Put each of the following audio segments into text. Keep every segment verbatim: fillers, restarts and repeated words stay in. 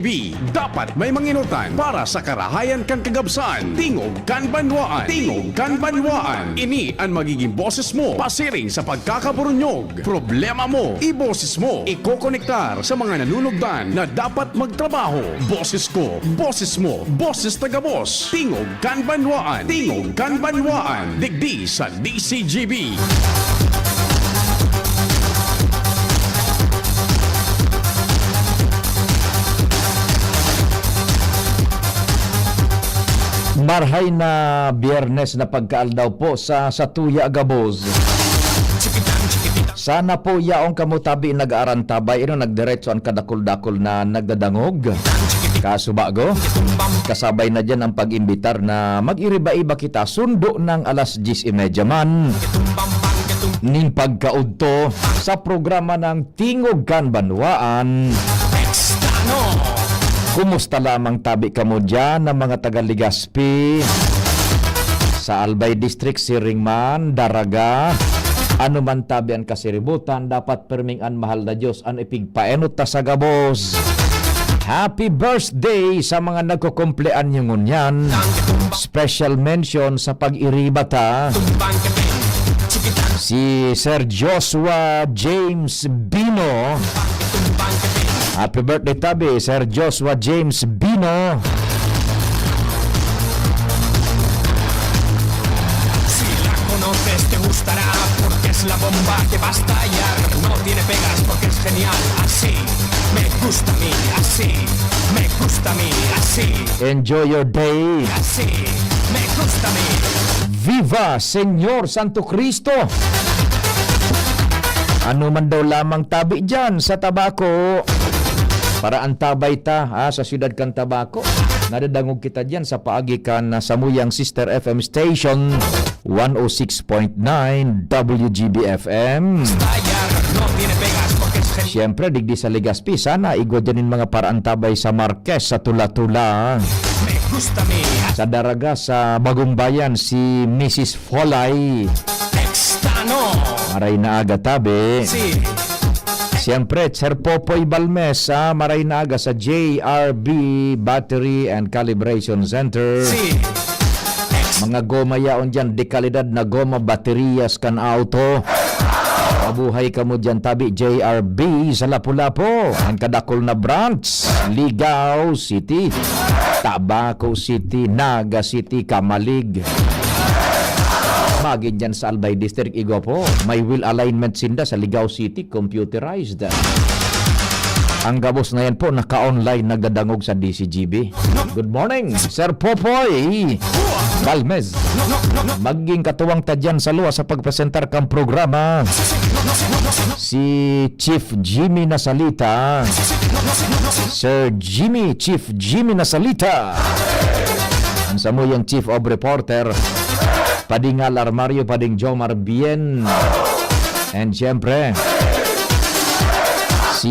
B, dapat may manginutan para sa karahayan kan kagabsan. Tingog kan Banwaan. Tingog kan Banwaan. Ini an magiging boses mo pasiring sa pagkakaburunyog. Problema mo, iboses mo. Ikokonektar sa mga nanunugdan na dapat magtrabaho. Boses ko, boses mo, boses ta gabos. Tingog kan Banwaan. Tingog kan Banwaan. Digdi sa D C G B. Marhay na Biyernes na pagkaaldaw po sa, sa Tuya Gabos. Sana po yaon kamo tabi nag-aarantabay, ino nagdiretso an kadakul-dakul na nagdadangog. Kaso bago, kasabay na diyan ang pag-imbitar na mag-iriba-iba kita sundo ng alas diyes y media man nin pagkaudto sa programa ng Tingog kan Banwaan. Kumusta lamang tabi kamo diyan, ng mga taga Legazpi, sa Albay District, siring man, Daraga, ano man tabi an kasiributan, dapat perming an mahal na Diyos an ipigpaenot ta sa gabos. Happy birthday sa mga nagkukumpleanyo ngunyan. Special mention sa pag-iriba ta, si Sir Joshua James Bino. Happy birthday tabi, Sir Joshua James Bino. Si la conoces, te gustará, porque es la bomba que va a estallar. No tiene pegas, porque es genial, así me gusta a mí, así me gusta a mí, así. Enjoy your day. Así me gusta a mí. Viva Señor Santo Cristo! Ano man daw lamang tabi diyan sa Tabaco. Para antabay ta, ah, sa siyudad kan Tabaco. Nadadangog kita diyan sa paagi kan, ah, samuyang sister F M station, one oh six point nine W G B F M. Siyempre, digdi sa Legazpi, sana igwa diyan nin mga paraantabay sa Marquez, sa Tula-Tula. Sa Daraga, sa Bagumbayan, si Missus Folay. Maray na aga tabi. Siyempre, Sir Popoy Balmes, ah, maray na aga sa J R B Battery and Calibration Center. Mga goma yaon diyan, de kalidad na goma, bateriyas kan auto. Mabuhay kamo diyan tabi, J R B sa Lapu-Lapu. Ang kadakul na branch, Ligao City, Tabaco City, Naga City, Camalig. Magin diyan sa Albay District, igwa po. May wheel alignment sinda sa Ligao City, computerized. Ang gabos na yan po, naka-online, nagdadangog sa D C G B. Good morning, Sir Popoy Balmes. Maging katuwang ta diyan sa luwas sa pagpresentar kang programa. Si Chief Jimmy Nasalita. Sir Jimmy, Chief Jimmy Nasalita. Ang samuyang Chief of Reporter, Pading Al Armario, Pading Jomar Bien. And siyempre, si,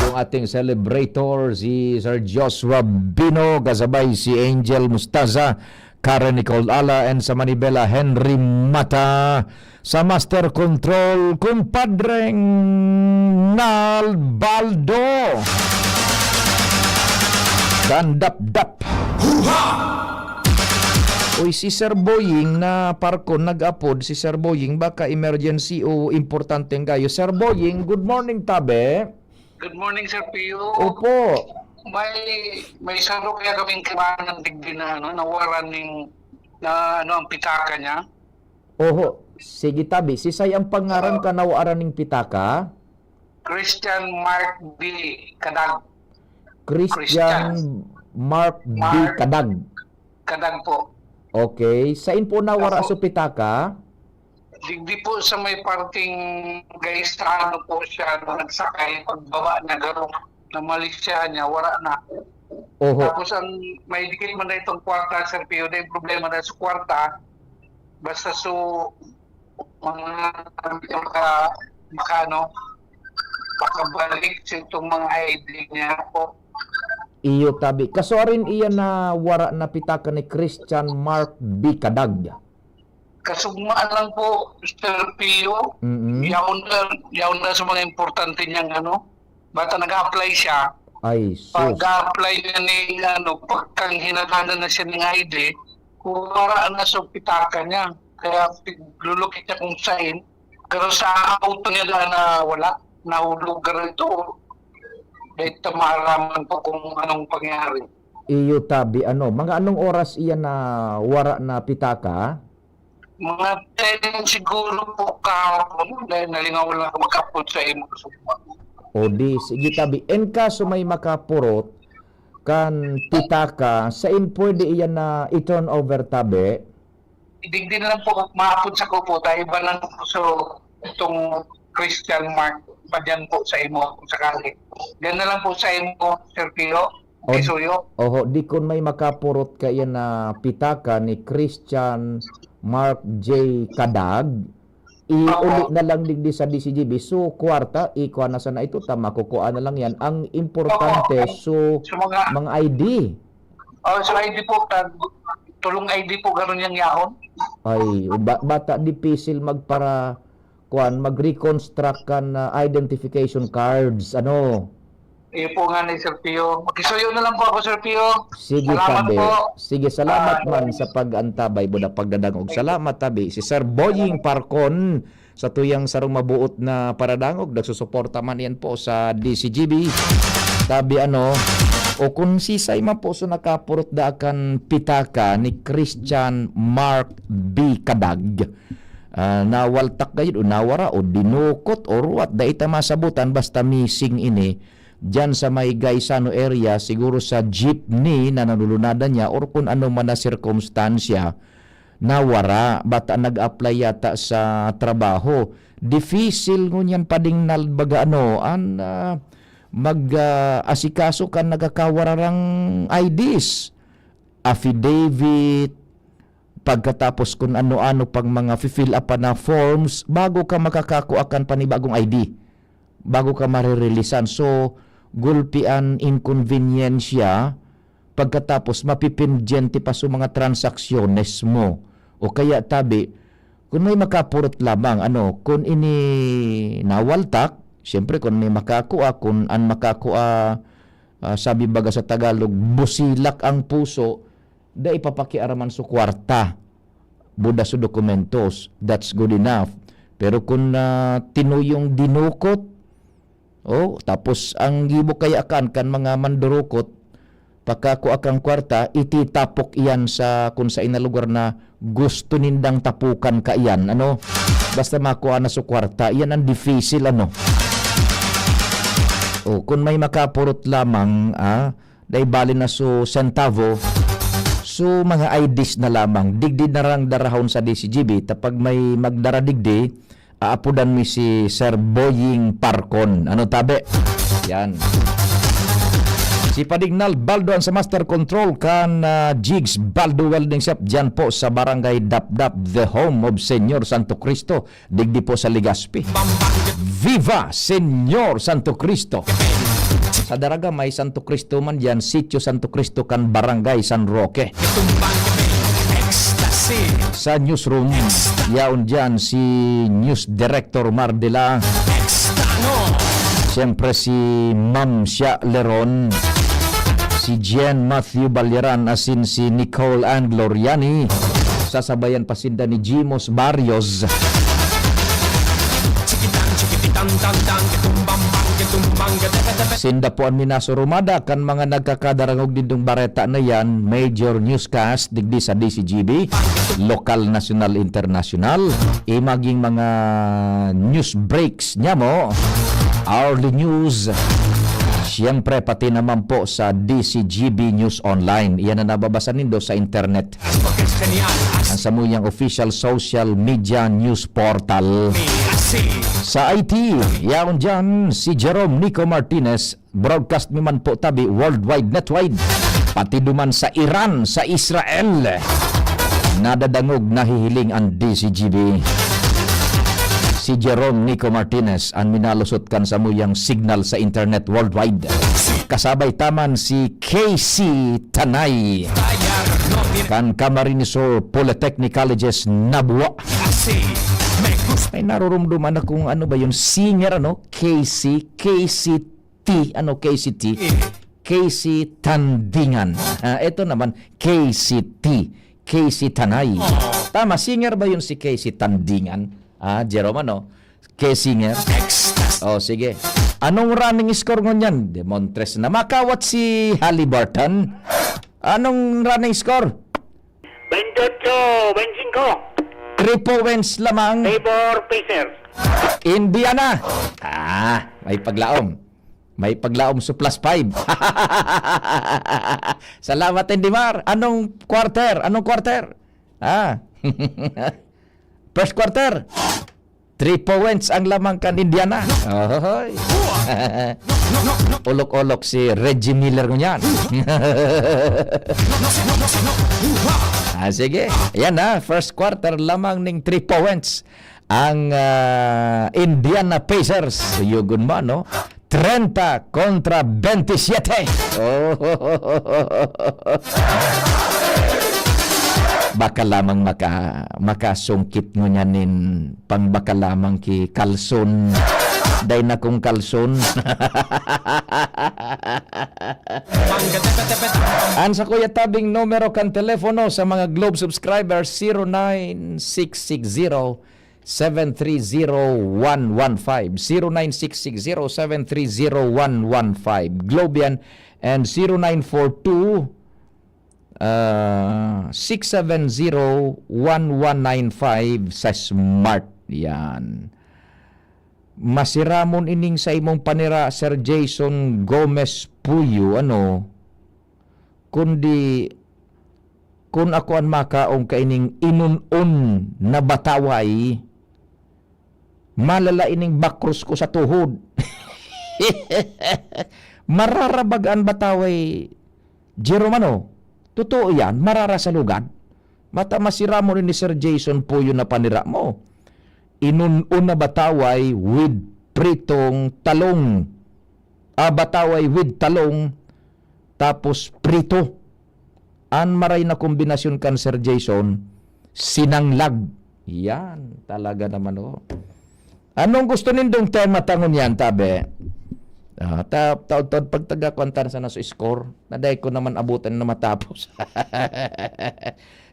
yung ating celebrator, si Sir Joshua Bino, kasabay si Angel Mustaza, Karen Nicole Ala, and sa Manibela, Henry Mata. Sa Master Control, Kumpadreng Nalbaldo. Dandap-dap. Uy, si Sir Boying na parko nag-apod, si Sir Boying, baka emergency o importante ang gayo. Sir Boying, good morning, tabi. Good morning, Sir Pio. Opo. May, may saro kaya kaming kaibahan ng digdi na, ano, nawaran ning, na, ano, ang pitaka niya. Oho. Sige, tabi. Sisay ang pangaran Ah. ka nawaran ning pitaka? Christian Mark B. Kadag. Christian Christian. Mark B. Mark Kadag. Kadag po. Okay. Sain po nawara Opo. so pitaka? Digdi po sa may parting Gaisano po siya, no, nagsakay, pagbaba niya, garo, namalisyahan niya, wala na. Oho. Tapos ang may dikit man na itong kwarta, Sir Pio, na yung problema na sa kwarta, basta so, mga, maka, maka, ano, makabalik sa itong mga I D niya po. Iyo, tabi. Kasuarin iyan na wara na pitaka ni Christian Mark B. Kadag. Kasugmaan lang po, Sir Pio. Mm-mm. Yaon na, yaon na sa mga importante niyang ano. Bata nag-a-apply siya. Ay, sus. Pag-a-apply na ni, ano, pagkang hinatanan na siya ng I D, wala na sa pitaka niya. Kaya lulukit niya kung saan. Pero sa auto niya na wala, nahulog ka rin ito. Dahil ta maaraman pa kung anong pangyari. Iyo tabi, ano, mga anong oras iyan na wara na pitaka? Mga ten siguro po kahapon, dahil nalingaw lang ako magkapon sa imo. O di, sige tabi. En kaso may makapurot kan pitaka, sain pwede iyan na i-turn over tabi? Digdi na lang po, maapod sa ko po, ta iba lang po. So, itong Christian Mark, pa dyan po sa imo, kung sakali. Diyan na lang po sa imo, Sir Pio, O, Kisuyo. Oho, di kun may makapurot kaiyan na pitaka ni Christian Mark J Kadag, iuli Opo. na lang digdi sa D C G B. So, kwarta, ikuha na sana ito, ta makukua na lang yan. Ang importante, Opo. so, Sa mga mga I D. Oh, sa I D po, tag-, tulong I D po, ganun yung yahon. Ay, ba-, bata, dipisil magpara-, kuwan, mag-reconstruct kan, ah, identification cards, ano? Iyo po nga ni Sir Pio. Makisuyo na lang po ako, Sir Pio. Sige, Salamat tabi. po. Sige, salamat Ah, man sa pag-antabay mo na pagdadangog. Salamat, tabi. Si Sir Boying Parcon, sa tuyang sarong mabuot na paradangog, nagsusuporta man yan po sa D C G B. Tabi, ano, o kung sisay man po so nakapurot da kan pitaka ni Christian Mark B Kadag, ah, nawaltak gayud o nawara o dinukot or what, dai ta masabutan, basta missing ini diyan sa may Gaisano area, siguro sa jeepney na nalulunadan niya or kung ano man na sirkumstansya, nawara. Bata nag-apply yata sa trabaho. Difisil ngunyan padingnal baga ano, an, ah, mag, ah, asikaso kan nagkakawararang I Ds, affidavit, pagkatapos kun ano-ano pang mga fi-fill up na forms bago ka makakakua kan panibagong I D, bago ka marerelisan. So, gulpi an inkonbinyensiya, pagkatapos mapipindyente pa so mga transaksyones mo. O kaya tabi, kun may makapurot lamang, ano, kun ini nawaltak, siyempre kun may makakua, kun an makakua, ah, sabi baga sa Tagalog, busilak ang puso, dai papakiaraman so kwarta, buda so dokumentos, that's good enough. Pero kun, ah, tinuyong dinukot, oh, tapos ang gibo kaya kan, kan mga mandurukot, pakakua kang kwarta, ititapok iyan sa kun sain na lugar na gusto nindang tapukan kaiyan, ano? Basta makua na so kwarta, iyan ang difisil, ano? O, kun may makapurot lamang, ah, dai bali na so sentavo, so mga I Ds na lamang, digdi na lang darahon sa D C G B, ta pag may magdara digdi, aapodan mi si Sir Boying Parcon. Ano, tabi? Yan. Si Padignal Baldo an sa Master Control kan, ah, Jigs Baldo Welding Shop diyan po sa Barangay Dapdap, the home of Señor Santo Cristo, digdi po sa Legazpi. Viva Señor Santo Cristo! Sa Daraga may Santo Cristo man diyan, Sitio Santo Cristo kan Barangay San Roque. Sa newsroom, yaon diyan si News Director Mardela. Siyempre si Ma'am Shia Leron, si Jen Matthew Balyaran, asin si Nicole Ann Gloriani. Sasabayan pa sinda ni Jimos Barrios. Sinda po an minasurumada kan mga nagkakadarangog nindong bareta na yan, major newscast digdi sa D C G B, lokal, nasyonal, internasyonal, e maging mga news breaks niya mo, hourly news, siyempre pati naman po sa D C G B News Online. Iyan na nababasa nindo sa internet. Ang samuyang official social media news portal. Sa I T, yaon dyan si Jerome Nico Martinez. Broadcast mi man po tabi worldwide netwide. Pati duman sa Iran, sa Israel. Nadadangog, nahihiling ang D C G B. Si Jerome Nico Martinez an minalusot kan samuyang signal sa internet worldwide. Kasabay taman si K C Tanay kan Camarines Sur Polytechnic Colleges, Nabua. Ay, narurumduman na kung ano ba yun, singer, ano? K C, K C T, ano, K C T? Casey Tandingan. Ah, ito naman, K C T. Casey Tanay. Tama, singer ba yun si Casey Tandingan? Ah, Jerome, ano? K singer. O, sige. Anong running score ngunyan? Demontres na. Makawat si Haliburton. Anong running score? Twenty-eight, twenty-five. Three points lamang. Favor Pacers. Indiana. Ah, may paglaom. May paglaom sa plus five. Salamat, Indimar. Anong quarter? Anong quarter? Ah. First quarter. Three points ang lamang kan Indiana. Ohoy. Olok-olok si Reggie Miller ngunyan. Ah, sige. Ayan na, first quarter lamang ning three points ang ah, Indiana Pacers. Yugon mo, no? Treinta kontra bentisiete. Oh. Baka lamang maka-, makasungkit ngunyan nin pang baka lamang ki kalson. Dai na kong kalson. Ang sa Kuya Tabing numero kan telepono sa mga Globe subscribers, zero nine six six zero, seven three zero one one five, zero nine six six zero seven three zero one one five. Globe yan. And zero nine four two, ah, six seven zero one one nine five sa Smart. Yan. Masiramon ining sa imong panira, Sir Jason Gomez Puyo, ano? Kundi kun ako an makaon kaining inun-on na bataway, malala ining bakros ko sa tuhod. Mararabag an bataway, Jerome, ano? Totoo yan, marara sa lugad. Mata masiramon ni Sir Jason Puyo na panira mo. Inun-on na bataway with pritong talong. Ah, bataway with talong, tapos prito. An maray na kombinasyon kan Sir Jason, sinanglag. Yan, talaga naman, oh. Anong gusto nindong tema ta ngunyan, tabi? Ah, ta-, taod-taod pagtaga kwantan sana sa score. Naday ko naman abutan na matapos.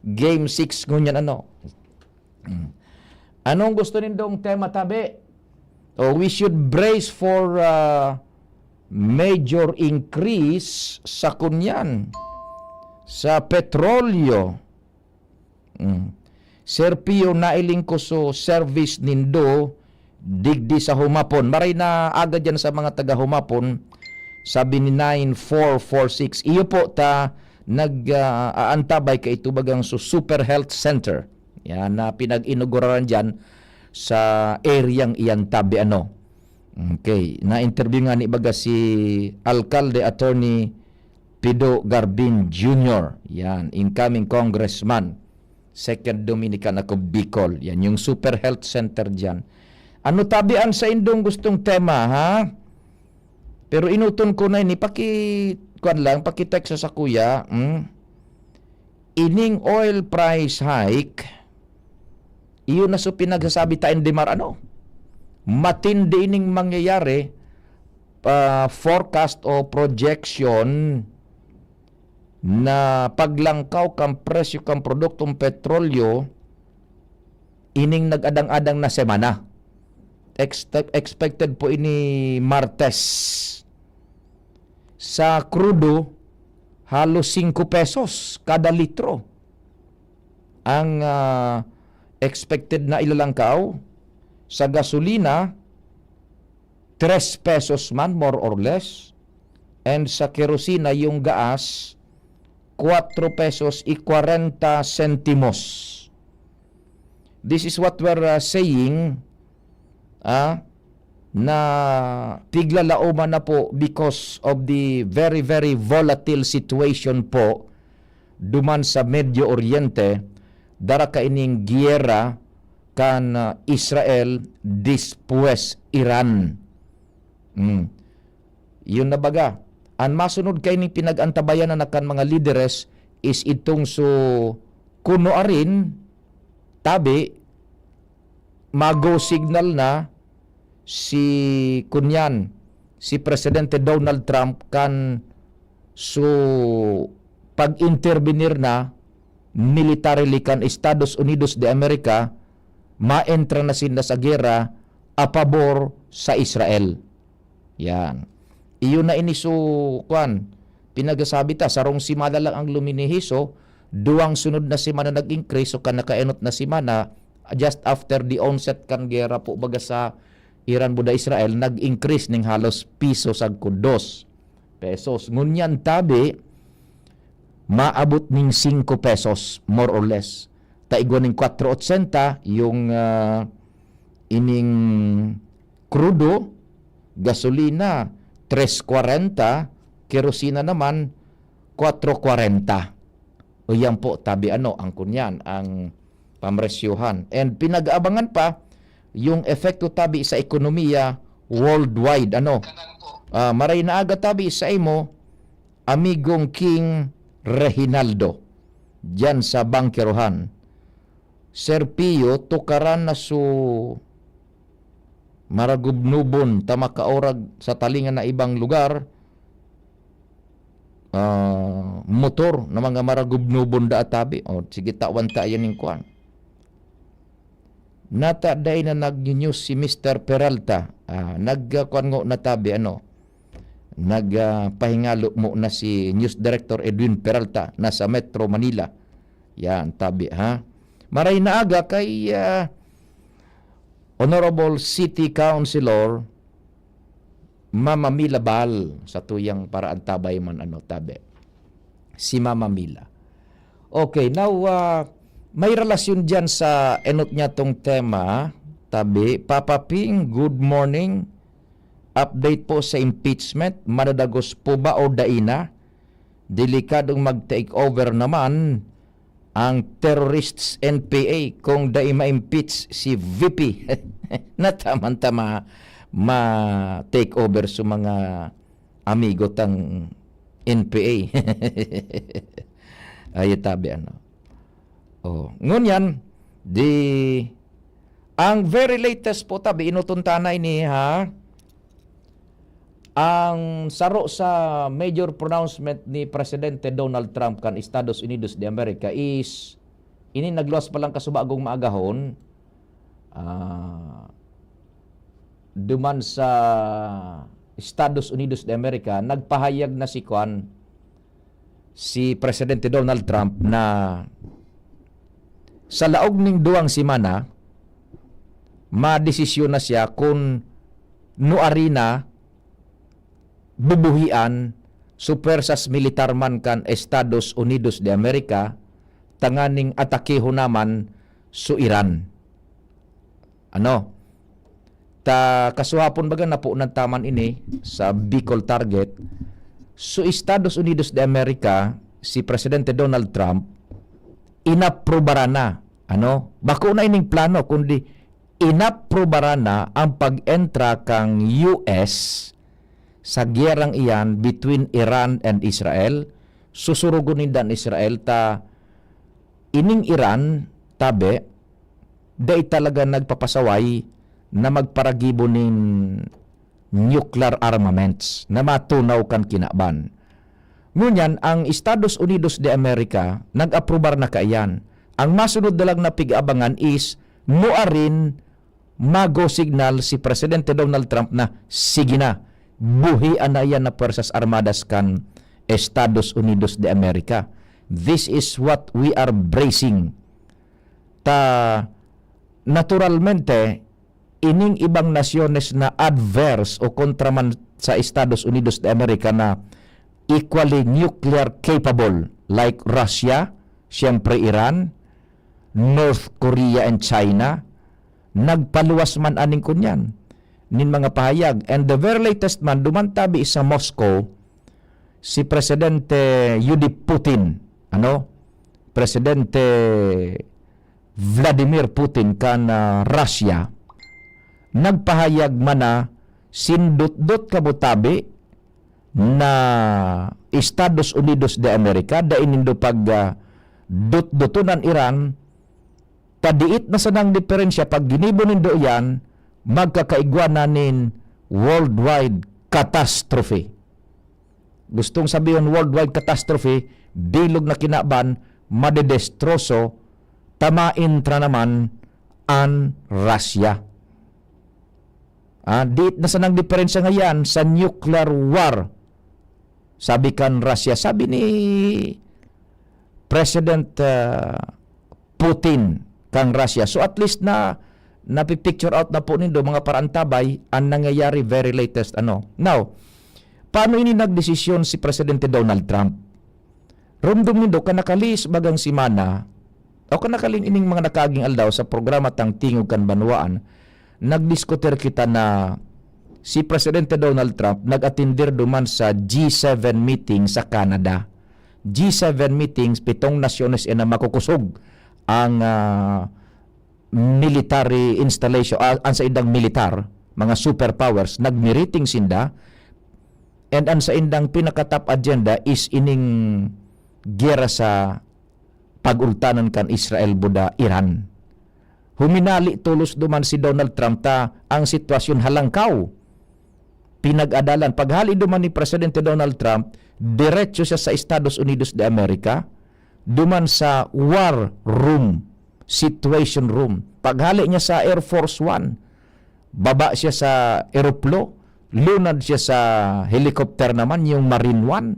Game six ngunyan, ano? Mm. Anong gusto nindong tema, tabi? Oh, we should brace for, ah, major increase sa kunyan, sa petrolyo. Mm. Sir Pio, nailing ko so service nindo digdi sa Humapon. Maray na aga dyan sa mga taga Humapon, sabi ni nine four four six. Iyo po ta nag, ah, aantabay kaito bagang su-, Super Health Center. Yan, na pinag-inuguraran dyan sa areang iyan, tabi, ano. Okay, na-interview nga ni baga si Alkalde Attorney Pido Garbin Junior. Yan, incoming congressman, second Dominican ako, Bicol. Yan, yung Super Health Center dyan. Ano tabi an saindong gustong tema, ha? Pero inuton ko na ini, paki-, kuwan lang, paki-text sa kuya, hmm? Ining oil price hike, iyon na so pinagsasabi ta, Indimar, ano? Matindi ining mangyayari, ah, forecast o projection na paglangkaw kan presyo kan produktong petrolyo ining nag-adang-adang na semana. Ex-, expected po ini Martes. Sa krudo, halos singko pesos kada litro ang, ah, expected na ilalangkaw. Sa gasolina, tres pesos man, more or less. And sa kerosina, yung gaas, cuatro pesos y cuarenta centimos. This is what we're, uh, saying, ah, na tiglalaoman na po because of the very, very volatile situation po duman sa Medio Oriente, dara kaining giyera kan, ah, Israel despues Iran. Hmm. Yun na baga. An masunod kaining pinag-antabayan na kan mga lideres is itong so kuno arin, tabi, mag-go signal na si, kunyan, si Presidente Donald Trump kan So, pag-intervenir na militarily kan Estados Unidos de America, maentra na sinda sa gera a pabor sa Israel. Yan. Iyo na ini so, kwan, pinagsasabi ta, sarong semana lang ang luminihi, so, duwang sunod na semana nag-increase, so, kan nakaenot na semana, just after the onset kan gera po, baga sa Iran buda Israel, nag-increase ning halos piso sagkod dos pesos. Ngunyan tabi, maabot ning singko pesos, more or less. Ta igwa ning kwatro otsenta, yung, ah, ining krudo, gasolina, tres kwarenta, kerosina naman, kwatro kwarenta. O yan po, tabi ano, ang kunyan, ang pamresyuhan. And pinag-aabangan pa yung epekto tabi sa ekonomiya worldwide. Ano? Ah, maray na aga tabi sa imo, amigong King Reginaldo, diyan sa Bangkerohan. Sir Pio, tukaran na su maragubnubon ta makaorag sa talinga na ibang lugar, ah, motor na mga maragubnubon da atabi. O, sige, tawan ta yan yung kwan. Nata dai na nag-news si Mister Peralta. Ah, nag, ah, kwan ngo natabi, ano? Nag, ah, pahingalo mo na si News Director Edwin Peralta, nasa Metro Manila. Yan, tabi, ha? Maray na aga kay, ah, Honorable City Councilor Mama Mila Bal sa tuyang paraan tabay man, ano, tabi. Si Mama Mila. Okay, now, ah, may relasyon dyan sa enot niya tong tema, tabi. Papa Ping, good morning. Update po sa impeachment, madadagos po ba o dai na? Delikadong mag-take over naman ang terrorists N P A kung dai ma-impeach si V P. Nataman ta ma, ma-take over sa mga amigo tang N P A. Ay, tabi, ano. Oh, ngunyan, di, ang very latest po, tabi, inutunta na ini, ha? Ang saro sa major pronouncement ni Presidente Donald Trump kan Estados Unidos de America is, ini nagluwas pa lang kasubagong maagahon, ah, duman sa Estados Unidos de America, nagpahayag na si Kwan, si Presidente Donald Trump na sa laog ning duwang semana, madesisyon na siya kun nuari na bubuhian su pwersas militar man kan Estados Unidos de America tanganing atakehon naman su Iran. Ano? Ta kasuhapon baga napunan ta man ini sa Bicol Target. So, Estados Unidos de America, si Presidente Donald Trump, inaprobaran na, ano? Bako na ining plano, kundi inaprobaran na ang pag-entra kang U S sa giyerang iyan between Iran and Israel. Susurugon ninda an Israel ta ining Iran, tabi, dai talaga nagpapasaway na magparagibo nin nuclear armaments na matunaw kan kinaban. Ngunyan, ang Estados Unidos de America nag-aprobar na kaiyan. Ang masunod na lang na pig-abangan is nuarin mago signal si Presidente Donald Trump na, "Sige na, buhian na iyan na Puwersas Armadas kan Estados Unidos de America. This is what we are bracing." Ta, naturalmente, ining ibang nasyones na adverse o kontra man sa Estados Unidos de America na equally nuclear capable, like Russia, siyempre Iran, North Korea and China, nagpaluwas man aning kunyan nin mga pahayag. And the very latest man, duman tabi sa Moscow, si Presidente Yudi Putin, ano? Presidente Vladimir Putin kan, ah, Russia, nagpahayag man na sindutdot kamo tabi na Estados Unidos de America, dai nindo pag, ah, dutdoton an Iran, ta diit na sanang diferensya, pag ginibo nindo iyan, magkakaigwa na nin worldwide catastrophe. gustong sabihon worldwide catastrophe, bilog na kinaban, madedestroso, tamain ta naman an Russia. Ah, diit na sanang diferensya ngayan sa nuclear war. Sabi kan Russia, sabi ni President, ah, Putin kang Russia. So at least na napipicture out na po nindo mga paraantabay ang nangyayari very latest, ano. Now, paano ini nagdesisyon si Presidente Donald Trump? Rumdom nindo kan nakalihis bagang semana o kan nakaling ining mga nakaaging aldaw sa programa tang Tingog kan Banwaan, nagdiskutir kita na si Presidente Donald Trump nag-atender duman sa G seven meeting sa Canada. G seven meetings, pitong nasyones na makukusog ang, ah, military installation, ah, ang saindang militar, mga superpowers, nagmiriting sinda, and ang saindang pinaka-top agenda is ining giyera sa pag-ultanan kan Israel buda Iran. Huminali tolos duman si Donald Trump ta ang sitwasyon halangkaw pinag-adalan. Paghali duman ni Presidente Donald Trump, diretso siya sa Estados Unidos de America, duman sa war room, situation room. Paghali niya sa Air Force One, baba siya sa eroplo, lunad siya sa helicopter naman, yung Marine One.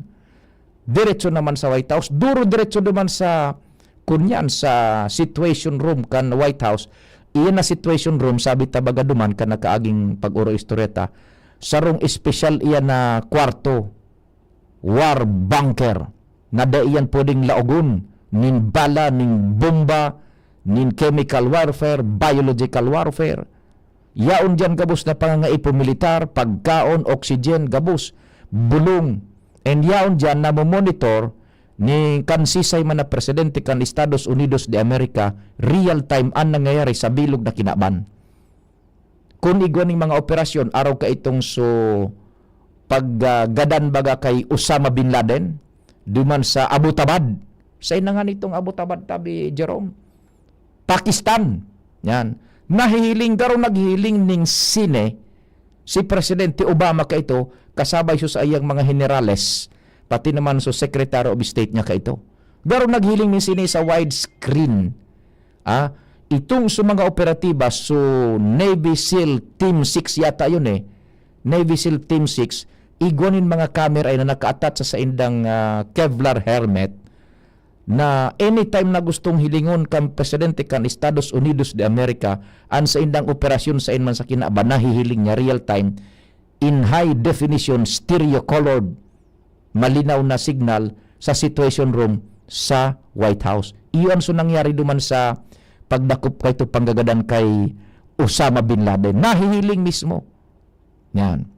Diretso naman sa White House. Duro diretso duman sa, kunyan, sa situation room kan White House. Iyan na situation room, sabi ta baga duman kan nakaaging pag-oro istorya ta, sarong espesyal iyan na kwarto, war bunker, na dai iyan pwedeng laogon nin bala, nin bomba, nin chemical warfare, biological warfare. Yaon diyan gabos na pangangaipo militar, pagkaon, oxygen, gabos, bulong. And yaon diyan namomonitor ni kan sisay man na presidente kan Estados Unidos de America, real time an nangyayari sa bilog na kinaban. Kun igwa ning mga operasyon, araw kaitong so paggadan baga kay Osama bin Laden, duman sa Abbottabad. Sa inangan itong Abbottabad, tabi, Jerome? Pakistan. Yan. Nahihiling, garo naghihiling ning sine si Presidente Obama kaito, kasabay so sa iyang mga henerales, pati naman so Secretary of State niya kaito. Garo naghiling ning sine sa widescreen. Ah, itong sa mga operatiba, so Navy SEAL Team six yata yun eh. Navy SEAL Team six, igwa nin mga camera ay na naka-attach sa saindang, ah, Kevlar helmet, na anytime na gustong hilingon kan presidente kan Estados Unidos de America, an saindang operasyon sain man sa kinaban, nahihiling niya real time, in high definition, stereo colored, malinaw na signal sa situation room sa White House. Iyon so nangyari duman sa pagdakop kaito panggagadan kay Osama bin Laden. Nahihiling mismo. Yan.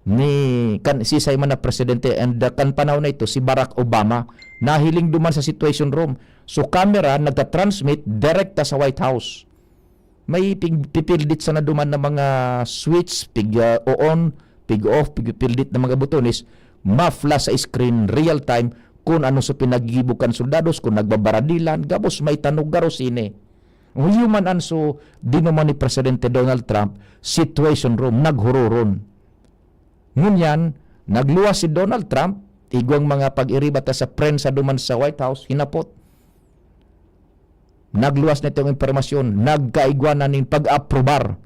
Ni kan sisay man na presidente, and, uh, kan panahon na ito, si Barack Obama, nahiling duman sa situation room. So, camera nagta-transmit direkta sa White House. May pig-, pipildit sana duman na mga switch, pig, uh, on, pig off, pigpipildit na mga butones, ma-flash sa screen, real time, kung ano sa pinagigibo kan soldados, kung nagbabaradilan, gabos may tanog, garo sine. Human an so dinuman ni Presidente Donald Trump, situation room, naghuroron. Ngunyan, nagluwas si Donald Trump, igwang mga pag-iriba ta sa prensa duman sa White House, hinapot. Nagluwas na itong impormasyon, nagkaigwa na nin pag-aprobar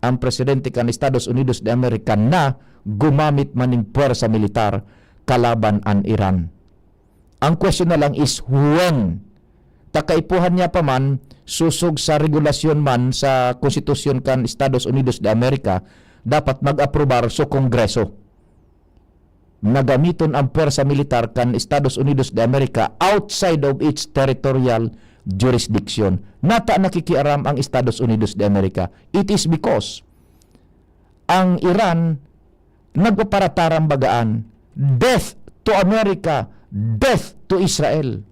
ang presidente kan Estados Unidos de America na gumamit man nin puwersa militar kalaban an Iran. Ang question na lang is when? Ta kaipuhan niya pa man, sosog sa regulasyon man sa konstitusyon kan Estados Unidos de America, dapat mag-aprobar sa Kongreso na gamiton ang puwersa militar kan Estados Unidos de America outside of its territorial jurisdiction. Nata nakikiaram ang Estados Unidos de America. It is because ang Iran nagpaparataram bagaan, "Death to America, death to Israel."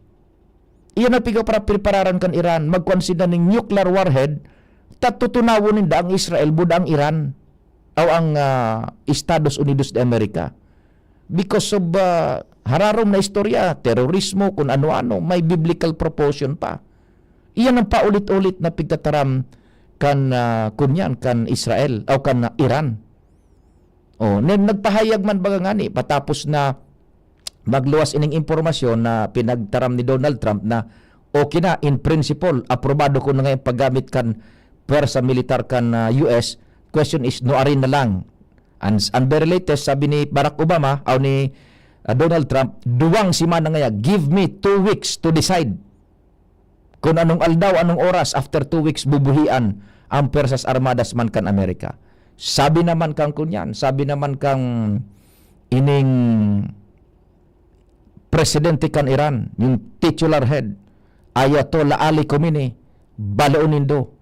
Iyan ang pigpapara-, prepararan kan Iran. Magkuan sinda ning nuclear warhead, ta tutunawon ninda ang Israel, buda ang Iran, o ang, ah, Estados Unidos de America. Because of, ah, hararom na istorya, terorismo, kung ano-ano, may biblical proportion pa. Iyan ang paulit-ulit na pigtataram kan, ah, kunyan, kan Israel, o kan, ah, Iran. Oh, nen-, nagpahayag man baga ngani, patapos na magluwas ining impormasyon na pinagtaram ni Donald Trump na okay na, in principle, aprobado ko na nga yung paggamit kan pwersa militar kan, ah, U S. Question is, nuarin na lang. And, and very latest, sabi ni Barack Obama, aw ni, ah, Donald Trump, "Duwang semana ngaya, give me two weeks to decide kung anong aldaw, anong oras, after two weeks, bubuhian ang Pwersas Armadas man kan Amerika." Sabi naman kang kunyan, sabi naman kang ining presidente kan Iran, yung titular head, Ayatollah Ali Khamenei, baloon nindo.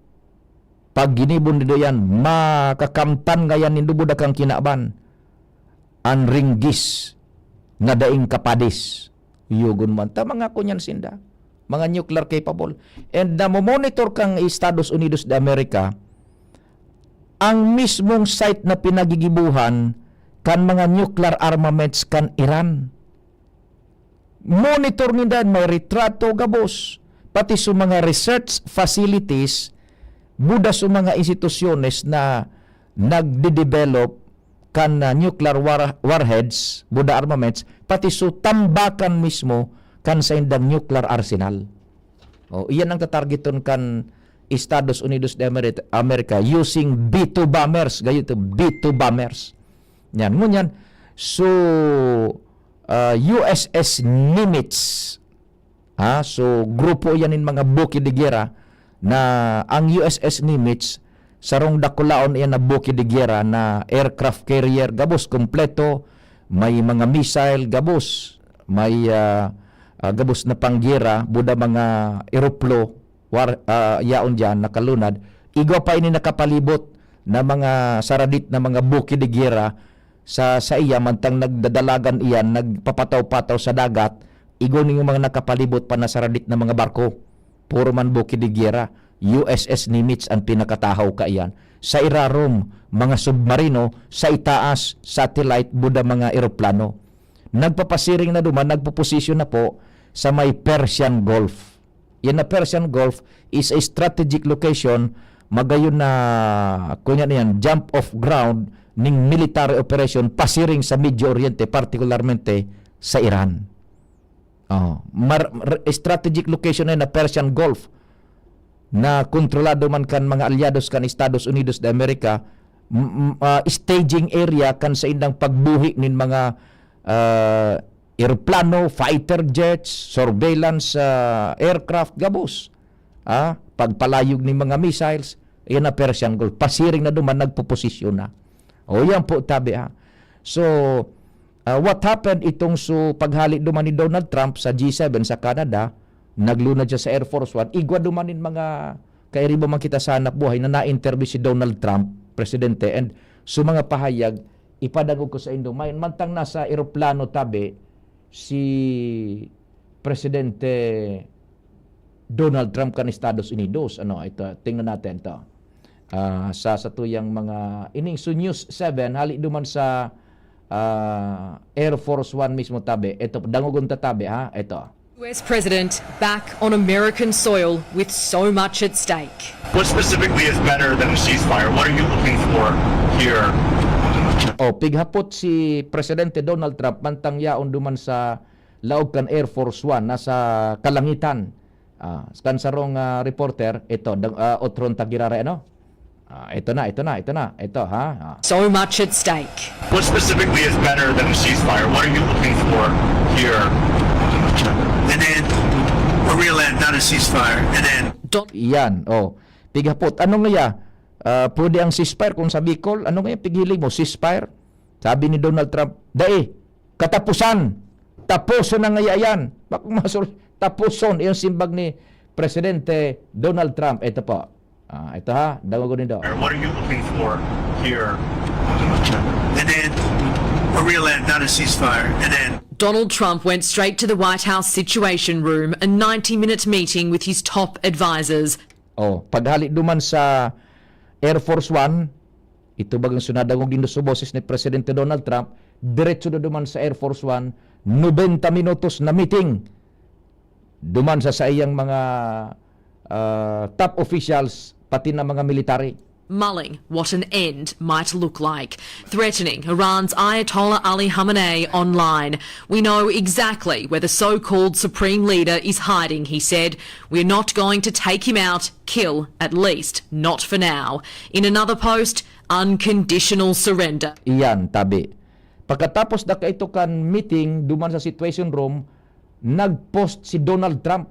Pag ginibo nindo yan, makakamtan ngayan nindo buda kang kinaban. An ringgis na daing kapadis. Yugon man ta, mga kunyan sinda. Mga nuclear capable. And namomonitor kang Estados Unidos de America, ang mismong site na pinagigibuhan kan mga nuclear armaments kan Iran. Monitor ninda, may retrato gabos, pati sa mga research facilities, buda sa mga institusyones na nagde-develop kan, ah, nuclear war-, warheads, buda armaments, pati sa tambakan mismo kan saindang nuclear arsenal. O, iyan ang tatargeton kan Estados Unidos de Ameri-, America using B two bombers, gayo ito, B two bombers. Yan, ngunyan, so, ah, U S S Nimitz, ha? So, grupo yan nin mga buki de gera na ang U S S Nimitz, sarong dakulaon iyan na buki de gera na aircraft carrier, gabos kompleto, may mga missile, gabos, may, ah, ah, gabos na panggera, buda mga eroplo, war-, ah, yaon diyan, nakalunad. Igwa pa ini nakapalibot na mga saradit na mga buki de gera sa, sa iya, mantang nagdadalagan iyan, nagpapataw-pataw sa dagat, igwa ning mga nakapalibot pa na saradit na mga barko. Puro man buki de gera, U S S Nimitz ang pinakatahaw kaiyan. Sa irarom, mga submarino, sa itaas, satellite, buda mga eroplano. Nagpapasiring na duman, nagpoposisyon na po sa may Persian Gulf. Yan na Persian Gulf is a strategic location, magayon na, kunya na yan, jump off ground ning military operation pasiring sa Medio Oriente, partikularmente sa Iran. Oh, mar-, mar-, strategic location na yan na Persian Gulf na kontrolado man kan mga alyados kan Estados Unidos de America, m-, m-, ah, staging area kan saindang pagbuhi nin mga, ah, eroplano, fighter jets, surveillance, ah, aircraft, gabos. Ah, pagpalayog nin mga missiles, iyan na Persian Gulf. Pasiring na duman, nagpoposisyon na. O, yan po, tabi, ha. So, ah, what happened itong so paghali duman ni Donald Trump sa G seven sa Canada, naglunad siya sa Air Force One, igwa duman nin mga kairibo man kita sa hanap buhay na na-interview si Donald Trump, presidente, and so mga pahayag, ipadangog ko sa indo. May, mantang nasa eroplano tabi, si Presidente Donald Trump kan Estados Unidos. Ano, ito, tingnan natin to. Ah, sa, sa tuyang mga, ining su News seven, hali duman sa, ah, Air Force One mismo tabi. Ito, dangogon ta tabi, ha? Ito. U S president back on American soil with so much at stake. What specifically is better than a ceasefire? What are you looking for here? Oh, pighapot si Presidente Donald Trump mantang yaon duman sa laog kan Air Force One, nasa kalangitan. Ah, kan sarong, ah, reporter, ito, dag-, ah, otron tagirara, ano? Ah, ito na, ito na, ito na, ito, ha? Ah. So much at stake. What specifically is better than a ceasefire? What are you looking for here? An end, a real end, not a ceasefire. An end. Don- Yan, oh. Pighapot. Ano nga ya? Ah, pwede ang ceasefire kung sa Bicol? Ano nga ya pighiling mo? Ceasefire? Sabi ni Donald Trump, "Dai, katapusan. Tapuson na ngaya yan." Bako masur-, tapuson, yung simbag ni Presidente Donald Trump. Ito po. Ah, ito ha, dangogon nindo. What are you looking for here? An end, a real end, not a ceasefire. An end. Donald Trump went straight to the White House Situation Room, a ninety-minute meeting with his top advisors. Oh, paghali duman sa Air Force One, ito bagang sunadangog nindo sa boses ni Presidente Donald Trump, diretso na duman sa Air Force One, nobenta minutos na meeting duman sa saiyang mga, ah, top officials, pati na mga military. mulling what an end might look like, threatening Iran's Ayatollah Ali Khamenei online. We know exactly where the so-called supreme leader is hiding, he said. We're not going to take him out, kill at least, not for now. In another post, unconditional surrender. Iyan, tabi. Pagkatapos na kaito kan meeting duman sa Situation Room, nag-post si Donald Trump.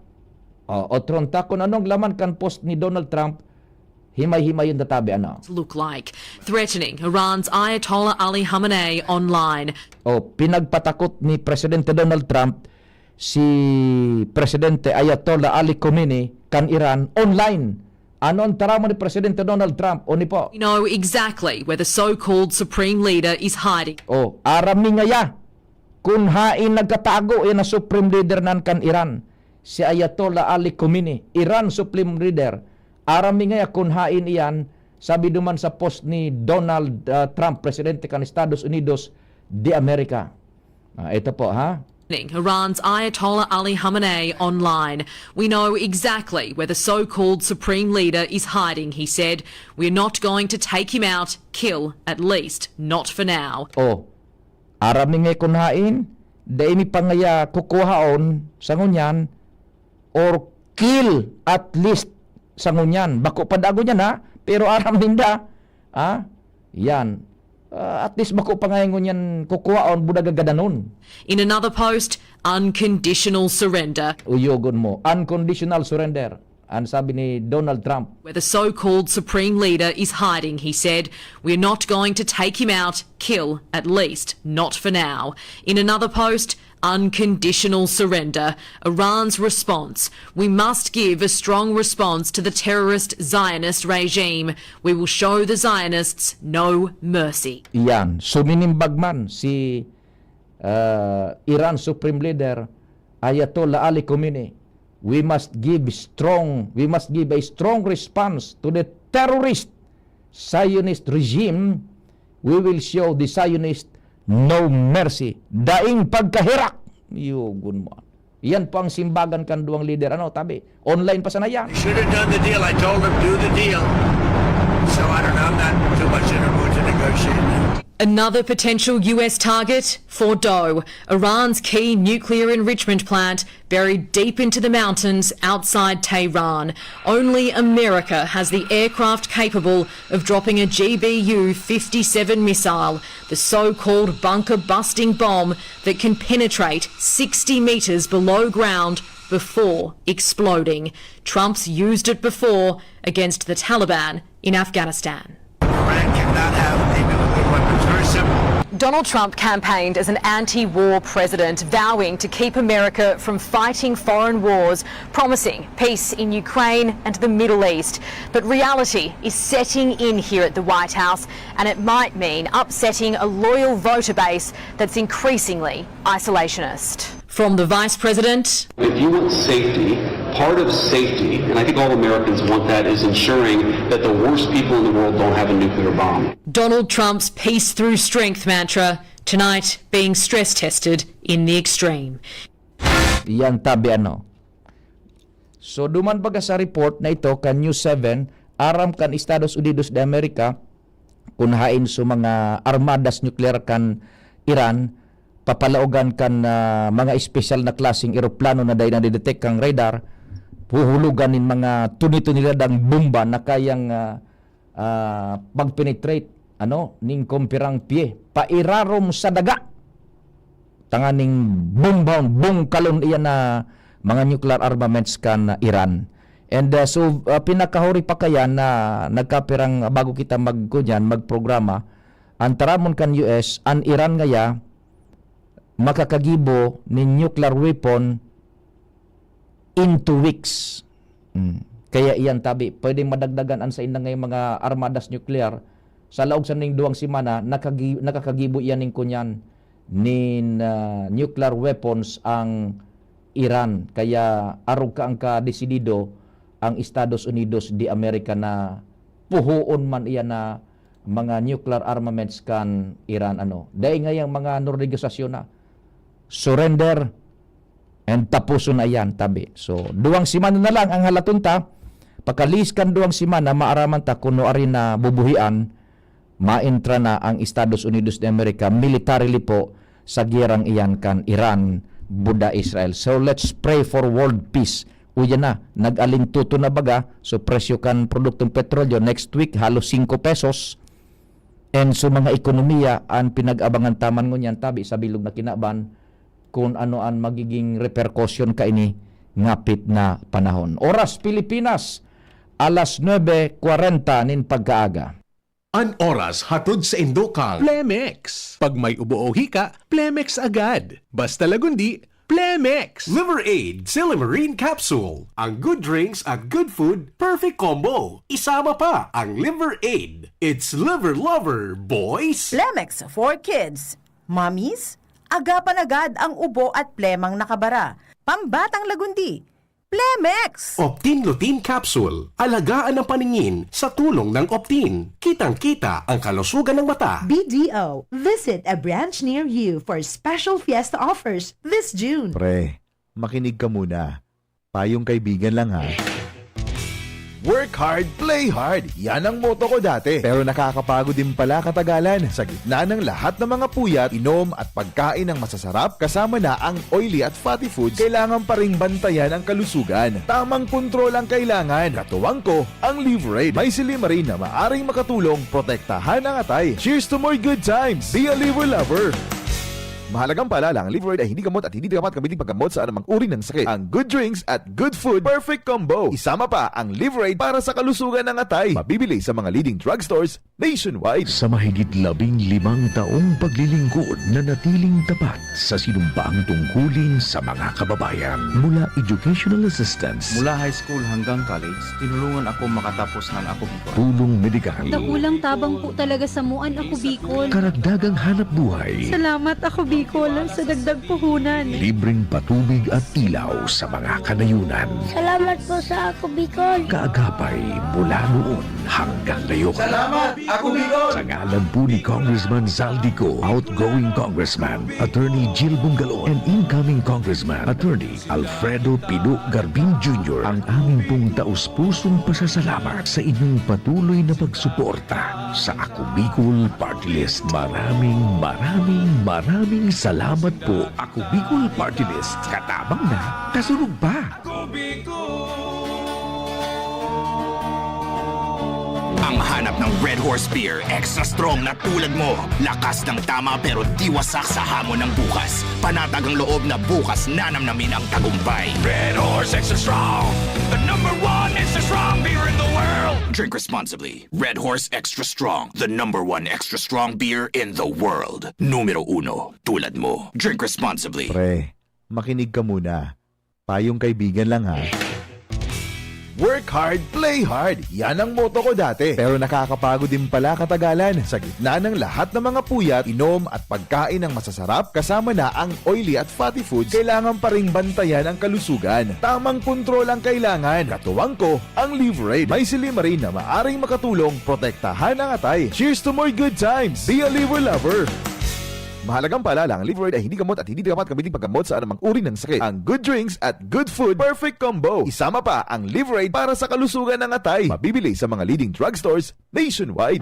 O, otron ta kung anong laman kan post ni Donald Trump, himay-himayon ta tabi, ano? Look like, threatening Iran's Ayatollah Ali Khamenei online. O, pinagpatakot ni Presidente Donald Trump si Presidente Ayatollah Ali Khamenei kan Iran online. Ano ang taramon ni Presidente Donald Trump? O ni po? We know exactly where the so-called supreme leader is hiding. O, aram mi ngaya kun hain nagkatago iyan na supreme leader nan kan Iran, si Ayatollah Ali Khamenei, Iran supreme leader. Aram mi ngaya kun hain iyan, sabi duman sa post ni Donald ah, Trump, presidente kan Estados Unidos de America. Ah, ito po, ha? Iran's Ayatollah Ali Khamenei online. We know exactly where the so-called supreme leader is hiding, he said. We're not going to take him out, kill at least, not for now. O, aram mi ngaya kun hain, dai mi pa ngaya kukuhaon sa ngunyan, or kill at least sa ngunyan. Bako pa dago niyan, ha? Pero aram ninda, ha? Yan. Ah, at least bako pa ngaya ngunyan kukuhaon, buda gagadanon. In another post, unconditional surrender. Uyogon mo, unconditional surrender. Ang sabi ni Donald Trump. Where the so-called supreme leader is hiding, he said. We're not going to take him out, kill at least, not for now. In another post, unconditional surrender. Iran's response. We must give a strong response to the terrorist Zionist regime. We will show the Zionists no mercy. Iyan, suminimbag man si ah, Iran Supreme Leader Ayatollah Ali Khamenei, "We must give strong, we must give a strong response to the terrorist Zionist regime. We will show the Zionist no mercy." Daing pagkaherak. Yugon mo. Yan po ang simbagan kan duwang lider. Ano, tabi? Online pa sana yan. Should have done the deal. I told him, do the deal. So I don't know. I'm not too much in a mood to negotiate now. Another potential U S target, Fordow, Iran's key nuclear enrichment plant buried deep into the mountains outside Tehran. Only America has the aircraft capable of dropping a G B U fifty-seven missile, the so-called bunker-busting bomb that can penetrate sixty metres below ground before exploding. Trump's used it before against the Taliban in Afghanistan. Iran cannot have a nuclear weapon. It's very simple. Donald Trump campaigned as an anti-war president, vowing to keep America from fighting foreign wars, promising peace in Ukraine and the Middle East. But reality is setting in here at the White House, and it might mean upsetting a loyal voter base that's increasingly isolationist. From the Vice President. If you want safety, part of safety, and I think all Americans want that, is ensuring that the worst people in the world don't have a nuclear bomb. Donald Trump's peace through strength mantra, tonight being stress tested in the extreme. Yan tabi ano. So, duman baga sa report na ito kan News seven, aram kan Estados Unidos de America, kun hain sa mga armadas nuklear kan Iran, papalaogan kan ah, mga espesyal na klaseng eroplano na dai nadidetect kan radar, huhulugan nin mga tuni-tuniladang bomba na kayang ah, ah, mag-penetrate, ano, nin kompirang pye, pairarom sa daga. Tanganing bombahon, bungkalon iyan na mga nuclear armaments kan Iran. And ah, so ah, pinakahuri pa kaya na nagkapirang bago kita magkunyan, magprograma, ang taramon kan U S, an Iran ngaya makakagibo nin nuclear weapon in two weeks. Mm. Kaya iyan tabi, pwedeng madagdagan an saindang ngayong mga armadas nuklear. Sa laog sa ning duwang semana, nakagi- nakakagibo iyan nin kunyan nin ah, nuclear weapons ang Iran. Kaya arog ka ang kadesidido ang Estados Unidos de America na puhoon man iyan na mga nuclear armaments kan Iran. Ano, dai ngayang mga negosasyon na surrender and tapuson na iyan, tabi. So, duwang semana na lang ang halaton ta. Pagkalihis kan duwang semana, maaraman ta kun nuarin na bubuhian, maentra na ang Estados Unidos de America militarily po sa giyerang iyan kan Iran, buda Israel. So, let's pray for world peace. Uya na, nag-alintuto na baga, so presyo kan produktong petrolyo next week halos singko pesos. And so mga ekonomiya an pinag-abangan ta man ngunyan tabi sa bilog na kinaban kun ano an magiging reperkusyon kaini ngapit na panahon. Oras, Pilipinas, alas nuebe kwarenta nin pagkaaga. An oras hatod saindo kan Plemex. Pag may ubo o hika, Plemex agad. Basta Lagundi, Plemex. Liver Aid, Silimarin Capsule. Ang good drinks at good food, perfect combo. Isama pa ang Liver Aid. It's Liver Lover, boys! Plemex for kids. Mommies, agapan agad ang ubo at plemang nakabara. Pambatang Lagundi, Plemex! Optin Lutein Capsule. Alagaan ang paningin sa tulong ng Optin. Kitang-kita ang kalusugan ng mata. B D O, visit a branch near you for special fiesta offers this June. Pre, makinig ka muna. Payong kaibigan lang, ha. Work hard, play hard. Yan ang motto ko dati. Pero nakakapagod din pala katagalan. Sa gitna ng lahat ng mga puyat, inom at pagkain ng masasarap, kasama na ang oily at fatty foods, kailangan pa ring bantayan ang kalusugan. Tamang kontrol ang kailangan. Katuwang ko, ang Liver Aid. May silimarin na maaring makatulong protektahan ang atay. Cheers to more good times! Be a Liver Lover! Mahalagang paalala, ang Liver Aid ay hindi gamot at hindi dapat gamitin paggamot sa anumang uri ng sakit. Ang good drinks at good food, perfect combo. Isama pa ang Liver Aid para sa kalusugan ng atay. Mabibili sa mga leading drugstores nationwide. Sa mahigit labing limang taong paglilingkod, nanatiling tapat sa sinumpaang tungkulin sa mga kababayan. Mula educational assistance, Mula high school hanggang college, tinulungan ako makatapos ng Ako Bicol. Tulong medikal, Dakulang tabang po talaga sa muan, Ako Bicol. Karagdagang hanap buhay. Salamat, Ako Bicol, sa dagdag puhunan. Libreng patubig at ilaw sa mga kanayunan. Salamat po sa Ako Bicol. Kaagapay mula noon hanggang ngayon. Salamat, Ako Bicol! Sa ngalan po ni Congressman Zaldy Co, outgoing Congressman Attorney Jill Bungalon, and incoming Congressman Attorney Alfredo Pino Garbin Junior, ang amin pong taus-pusong pasasalamat sa inyong patuloy na pagsuporta sa Ako Bicol Party List. Maraming, maraming, maraming salamat po, Ako Bicol Party List. Katabang na, kasurog pa! Ang hanap ng Red Horse Beer, extra strong na tulad mo. Lakas ng tama pero di wasak sa hamon ng bukas. Panatag ang loob na bukas nanamnamin ang tagumpay. Red Horse Extra Strong, the number one extra strong beer in the world. Drink responsibly. Red Horse Extra Strong, the number one extra strong beer in the world. Numero uno, tulad mo. Drink responsibly. Pre, makinig ka muna. Payong kaibigan lang, ha. Work hard, play hard. Yan ang motto ko dati. Pero nakakapagod din pala katagalan. Sa gitna ng lahat ng mga puyat, inom at pagkain ng masasarap, kasama na ang oily at fatty foods, kailangan pa ring bantayan ang kalusugan. Tamang kontrol ang kailangan. Katuwang ko, ang Liver Aid. May silimarin na maaring makatulong protektahan ang atay. Cheers to more good times! Be a Liver Lover! Mahalagang paalala, ang Liver Aid ay hindi gamot at hindi dapat gamitin paggamot sa anumang uri ng sakit. Ang good drinks at good food, perfect combo. Isama pa ang Liver Aid para sa kalusugan ng atay. Mabibili sa mga leading drugstores nationwide.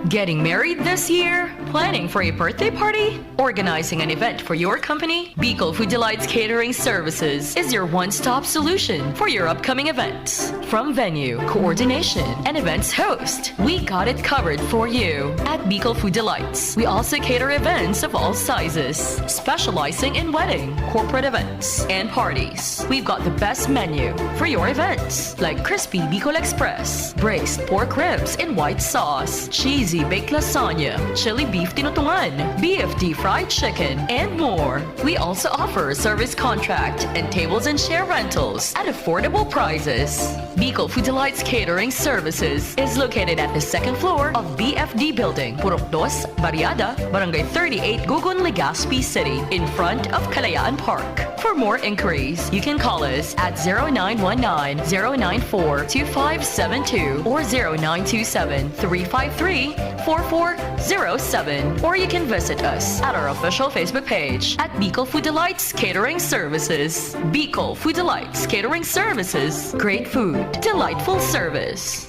Getting married this year? Planning for a birthday party? Organizing an event for your company? Bicol Food Delights Catering Services is your one-stop solution for your upcoming events. From venue, coordination, and events host, we got it covered for you at Bicol Food Delights. We also cater events of all sizes, specializing in wedding, corporate events, and parties. We've got the best menu for your events, like crispy Bicol Express, braised pork ribs in white sauce, cheesy baked lasagna, chili beef tinutungan, B F D fried chicken, and more. We also offer service contract and tables and chair rentals at affordable prices. Bicol Food Delights Catering Services is located at the second floor of B F D Building, Purok Dos, Barriada, Barangay thirty-eight, Gugun, Legazpi City, in front of Kalayaan Park. For more inquiries, you can call us at zero nine one nine, zero nine four, two five seven two or zero nine two seven, three five three, four four zero seven. Or you can visit us at our official Facebook page at Bicol Food Delights Catering Services. Bicol Food Delights Catering Services. Great food, delightful service.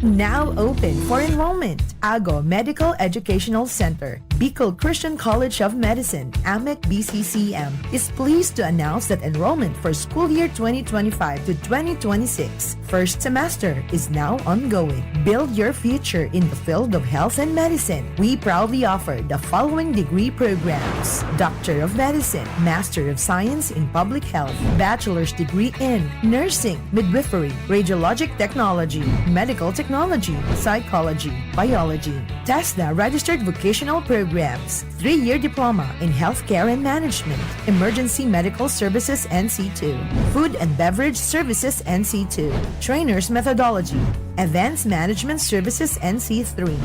Now open for enrollment. Ago Medical Educational Center, Bicol Christian College of Medicine, AMEC B C C M, is pleased to announce that enrollment for school year twenty twenty-five to twenty twenty-six first semester is now ongoing. Build your future in the field of health and medicine. We proudly offer the following degree programs: Doctor of Medicine, Master of Science in Public Health, Bachelor's degree in Nursing, Midwifery, Radiologic Technology, Medical Technology, Psychology, Biology, TESDA registered vocational programs, three-year diploma in healthcare and management, emergency medical services N C two, food and beverage services N C two, trainers methodology, events management services N C three,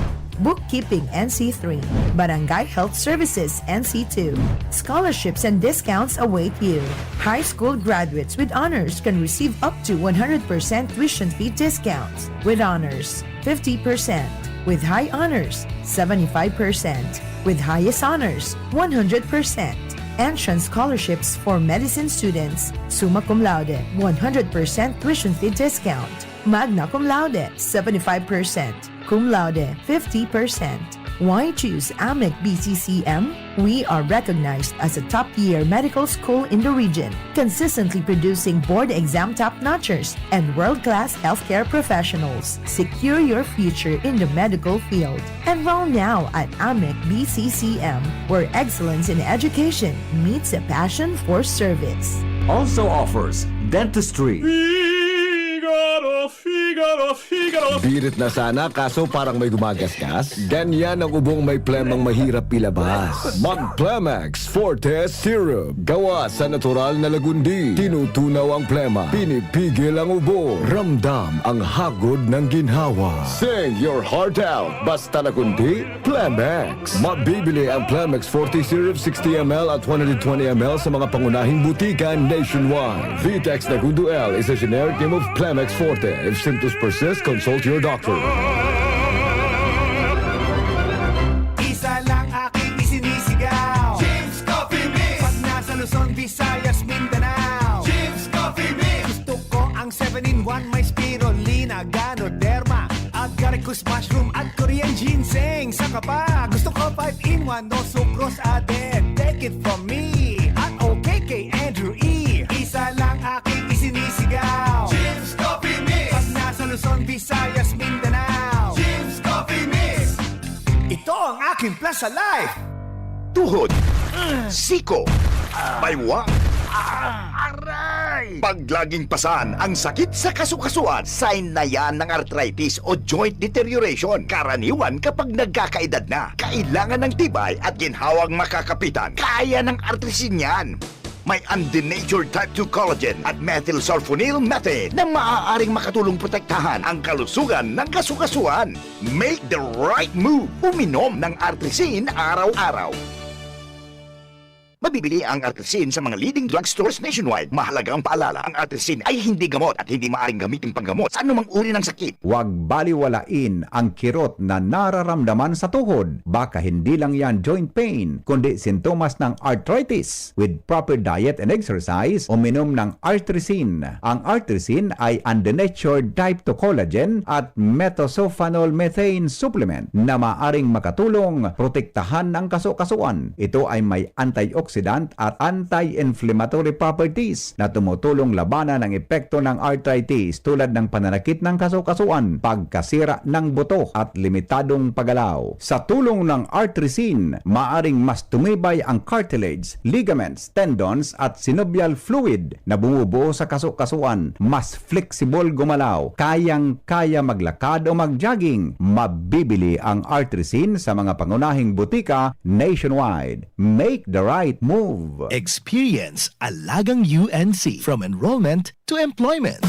bookkeeping N C three, barangay health services N C two. Scholarships and discounts await you. High school graduates with honors can receive up to one hundred percent tuition fee discounts with honors, fifty percent, with high honors, seventy-five percent, with highest honors, one hundred percent. Entrance scholarships for medicine students, summa cum laude, one hundred percent tuition fee discount, magna cum laude, seventy-five percent, cum laude, fifty percent. Why choose AMEC B C C M? We are recognized as a top-tier medical school in the region, consistently producing board exam top-notchers and world-class healthcare professionals. Secure your future in the medical field. Enroll now at AMEC B C C M, where excellence in education meets a passion for service. Also offers dentistry. Figaro, Figaro, Figaro. Birit na sana, kaso parang may gumagasgas. Ganyan ang ubong may plemang mahirap ilabas. Mag Plemex Forte Syrup. Gawa sa natural na lagundi. Tinutunaw ang plema. Pinipigil ang ubo. Ramdam ang hagod ng ginhawa. Sing your heart out. Basta lagundi, Plemex. Mabibili ang Plemex Forte Syrup sixty M L at one hundred twenty M L sa mga pangunahing butika nationwide. Vitex Nagundo L is a generic name of Plemex Forte. If symptoms persist, consult your doctor. Isa lang aking isinisigaw. James Coffee Mix. Pag nasa Luzon, Visayas, Mindanao. James Coffee Mix. Gusto ko ang seven-in-one, may spirulina, ganoderma, agaricus mushroom at Korean ginseng. Saka pa, gusto ko five-in-one, no sucrose added. Take it from me at okay kay Andrew E. Isa lang aking isinisigaw. James Coffee Mix. Pag nasa Luzon, Visayas, Mindanao. James Coffee Mix. Ito ang aking Plaza Life. Tuhod, siko, baywang, aray! Pag laging pasan ang sakit sa kasukasuan, sign na yan ng arthritis o joint deterioration. Karaniwan kapag nagkakaedad na, kailangan ng tibay at ginhawang makakapitan. Kaya ng Artrisin yan. May undenatured type two collagen at methylsulfonyl methane na maaaring makatulong protektahan ang kalusugan ng kasukasuan. Make the right move. Uminom ng Artrisin araw-araw. Mabibili ang Artrisin sa mga leading drugstores nationwide. Mahalagang paalala, ang Artrisin ay hindi gamot at hindi maaaring gamiting panggamot sa anumang uri ng sakit. Huwag baliwalain ang kirot na nararamdaman sa tuhod. Baka hindi lang yan joint pain, kundi sintomas ng arthritis. With proper diet and exercise, uminom ng Artrisin. Ang Artrisin ay undenatured type two collagen at methylsulfonyl methane supplement na maaring makatulong protektahan ang kasukasuan. Ito ay may antioxidant at anti-inflammatory properties na tumutulong labanan ang epekto ng arthritis, tulad ng pananakit ng kasukasuan, pagkasira ng buto at limitadong paggalaw. Sa tulong ng Artrisin, maaring mas tumibay ang cartilage, ligaments, tendons at synovial fluid na bumubuo sa kasukasuan. Mas flexible gumalaw, kayang-kaya maglakad o mag-jogging. Mabibili ang Artrisin sa mga pangunahing butika nationwide. Make the right move! Experience Alagang U N C, from enrollment to employment.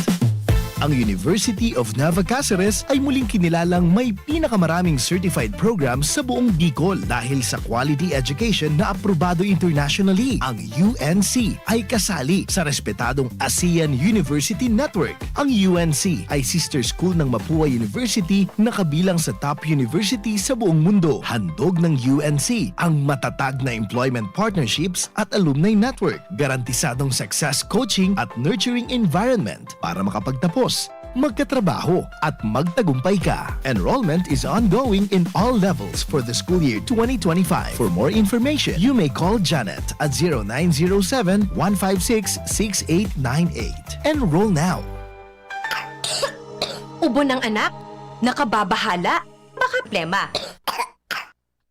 Ang University of Nueva Cáceres ay muling kinilalang may pinakamaraming certified programs sa buong Bicol dahil sa quality education na aprobado internationally. Ang U N C ay kasali sa respetadong ASEAN University Network. Ang U N C ay sister school ng Mapua University na kabilang sa top university sa buong mundo. Handog ng U N C ang matatag na employment partnerships at alumni network, garantisadong success coaching at nurturing environment para makapagtapos, magkatrabaho, at magtagumpay ka. Enrollment is ongoing in all levels for the school year twenty twenty-five. For more information, you may call Janet at zero nine zero seven, one five six, six eight nine eight. Enroll now! Ubo ng anak? Nakababahala? Baka plema.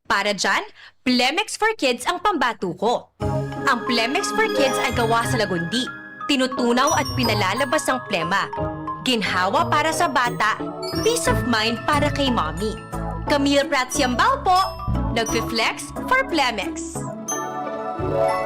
Para dyan, Plemex for Kids ang pambato ko. Ang Plemex for Kids ay gawa sa lagundi, tinutunaw at pinalalabas ang plema. Ginhawa para sa bata, peace of mind para kay mommy. Camille Prats Yambao po, nagfi-flex for Plemex.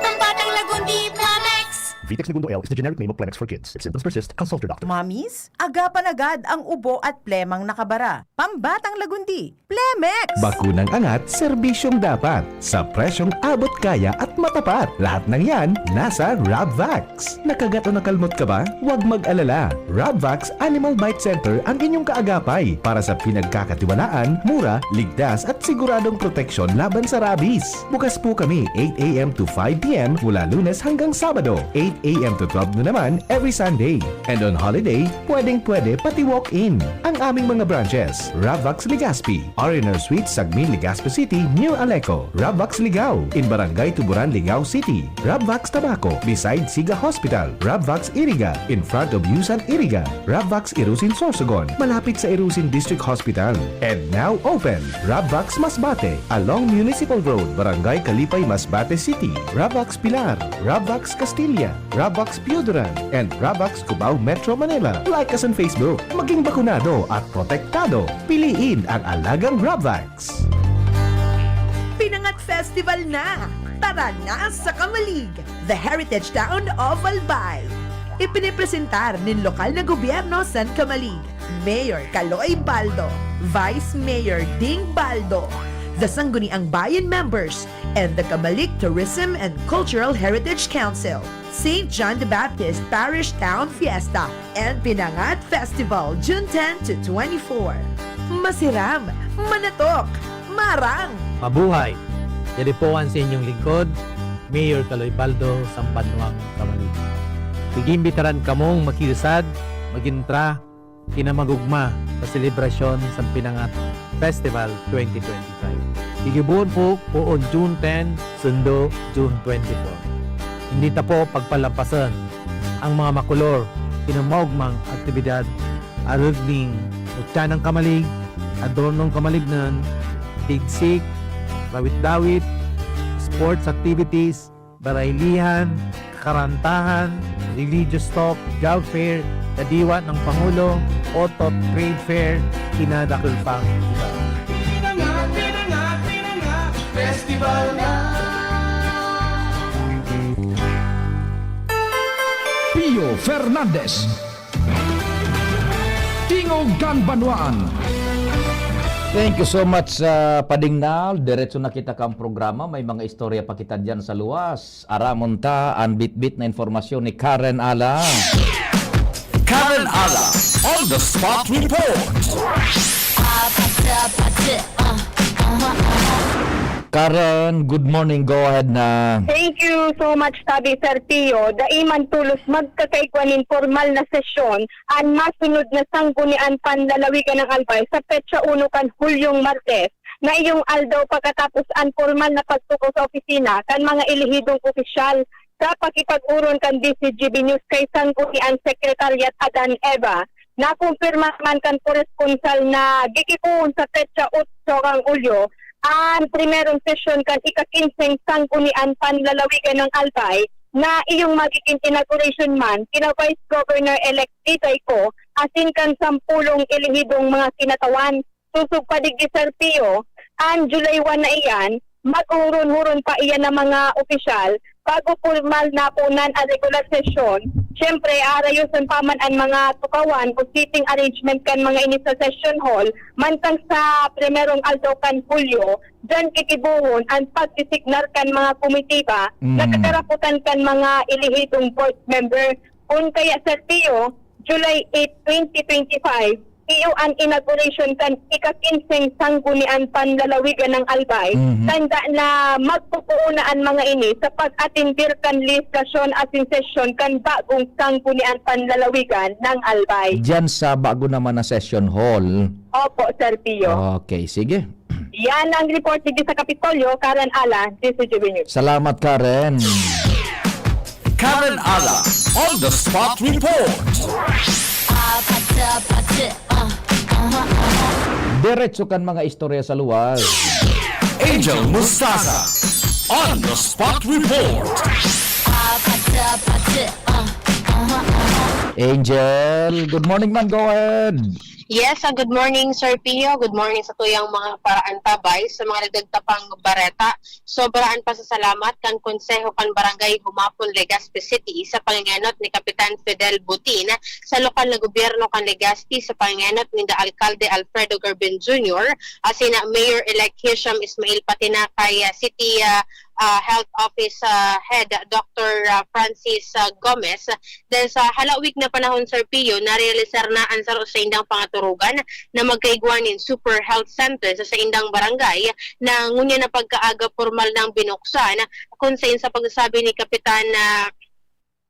Pambatang lagundi, Plemex! Vitex Negundo L is the generic name of Plemex for Kids. If symptoms persist, consult your doctor. Mommies, agapan agad ang ubo at plemang nakabara. Pambatang lagundi, Plemex! Bakunang angat, serbisyong dapat. Sa presyong abot kaya at matapat. Lahat ng yan, nasa Rabvax. Nakagat o nakalmot ka ba? Huwag mag-alala. Rabvax Animal Bite Center ang inyong kaagapay para sa pinagkakatiwalaan, mura, ligtas at siguradong proteksyon laban sa rabies. Bukas po kami eight a.m. to five p.m. mula Lunes hanggang Sabado, eight a.m. to twelve noon naman every Sunday. And on holiday, pwedeng-pwede pati walk-in. Ang aming mga branches, Rabvax Legazpi, R and R Suites, Sagmin, Legazpi City, New Aleco, Rabvax Ligao, in Barangay Tuburan, Ligao City, Rabvax Tabaco, beside Siga Hospital, Rabvax Iriga, in front of Yusan Iriga, Rabvax Irusin Sorsogon, malapit sa Irusin District Hospital, and now open, Rabvax Masbate, along Municipal Road, Barangay Kalipay, Masbate City, Rabvax Pilar, Rabvax Castilla, Rabvax Pioduran, and Rabvax Cubao, Metro Manila. Like us on Facebook. Maging bakunado at protektado. Piliin ang alagang Rabvax. Pinangat Festival na! Tara na sa Camalig, the heritage town of Albay. Ipinipresentar nin lokal na gobyerno san Camalig, Mayor Kaloy Baldo, Vice Mayor Ding Baldo, the Sangguniang Bayan members, and the Camalig Tourism and Cultural Heritage Council, Saint John the Baptist Parish Town Fiesta, and Pinangat Festival, June ten to twenty-four. Masiram, manatok, marang! Mabuhay! Yari po an sa inyong lingkod, Mayor Kaloy Baldo, Sambanwang Camalig. Igiimbitaran kamong makiusad, magintra, kinamagugma sa selebrasyon sa Pinangat Festival twenty twenty-five. Gigibohon po poon June ten, sundo June twenty-four. Hindi ta po pagpalampason ang mga makolor, kinamaugmang aktibidad, arog ning Utyanang Kamalig, Adornong Kamalignon, Tigsik, Rawit-dawit, sports activities, baraylihan, kakarantahan, religious talk, job fair, kadiwa ng Pangulo, otot, trade fair, kinadakul pang iba. Pinangat, pinangat, pinangat, festival na. Pio Fernandez. Tingog kan Banwaan. Thank you so much sa Padingnal. Diretso na kita kang programa. May mga istorya pa kita diyan sa luwas. Aramon ta an bitbit na impormasyon ni Karen Ala. Karen Ala on the spot report. Karen, good morning. Go ahead na. Thank you so much, Tabi Serpio. Dai man tolos magkakaigwa nin formal na sesyon an masunod na Sanggunian Panlalawigan ng Albay sa petsa uno kan Hulyong Martes, na iyong aldaw pagkatapos an pormal na pagtukaw sa opisina kan mga elehidong opisyal sa pakipag-oron kan D Z G B News kay Sanggunian Secretariat Adan Eva. Nakumpirma man kan koresponsal na gigibohon sa petsa otso kan Hulyo an primerong sesyon kan ika-kinseng Sanggunian Panlalawigan ng Albay na iyong magiging inauguration man kina Vice Governor-elect Diday Co asin kan sampolong elehidong mga kinatawan. Sosog pa digdi, Sir Pio, an July one na iyan, maghuhuron-huron pa iyan na mga opisyal bago pormal na punan an regular sesyon Siyempre, aarayoson pa man an mga tukawan o seating arrangement kan mga ini sa session hall, mantang sa primerong aldaw kan Hulyo, diyan gigibohon an pagdesignar kan mga komitiba na Mm. kakarapotan kan mga elehidong board member. Kun kaya, Sir Pio, July eight, twenty twenty-five, iyo an inauguration kan ika-kinseng Sangguniang Panlalawigan ng Albay, Mhm. tanda na magpupuuna an mga ini sa pag-atendir kan lehislasyon asin sesyon kan bagong Sangguniang Panlalawigan ng Albay. Diyan sa bago naman na session hall. Opo, Sir Pio. Okay, sige. Yan ang report digdi sa Kapitolyo, Karen Ala, D C G B News. Salamat, Karen. Karen Ala, on the spot report. Diretso kan mga istorya sa luwas. Angel Mustaza, on the spot report. Angel, good morning man, go ahead. Yes, ah, good morning, Sir Pio. Good morning sa tuyang mga paraantabay. Sa mga nadagta pang bareta, sobra an pasasalamat kan Konseho kan Barangay Humapon, Legazpi City, sa pangenot ni Kapitan Fidel Butin, sa lokal na gobyerno kan Legazpi, sa pangenot ninda Alkalde Alfredo Garben Junior, asin na Mayor-elect Hisham Ismail, pati na kay, ah, City, ah, ah, Health Office, ah, Head Doctor, ah, Francis, ah, Gomez. Dahil sa halawig na panahon, Sir Pio, narealisar na an saro sa indang pangaturugan na magkaigwa nin Super Health Center sa saindang barangay, na ngunyan na pagkaaga pormal nang binuksan, kun sain sa pagsasabi ni Kapitan, ah,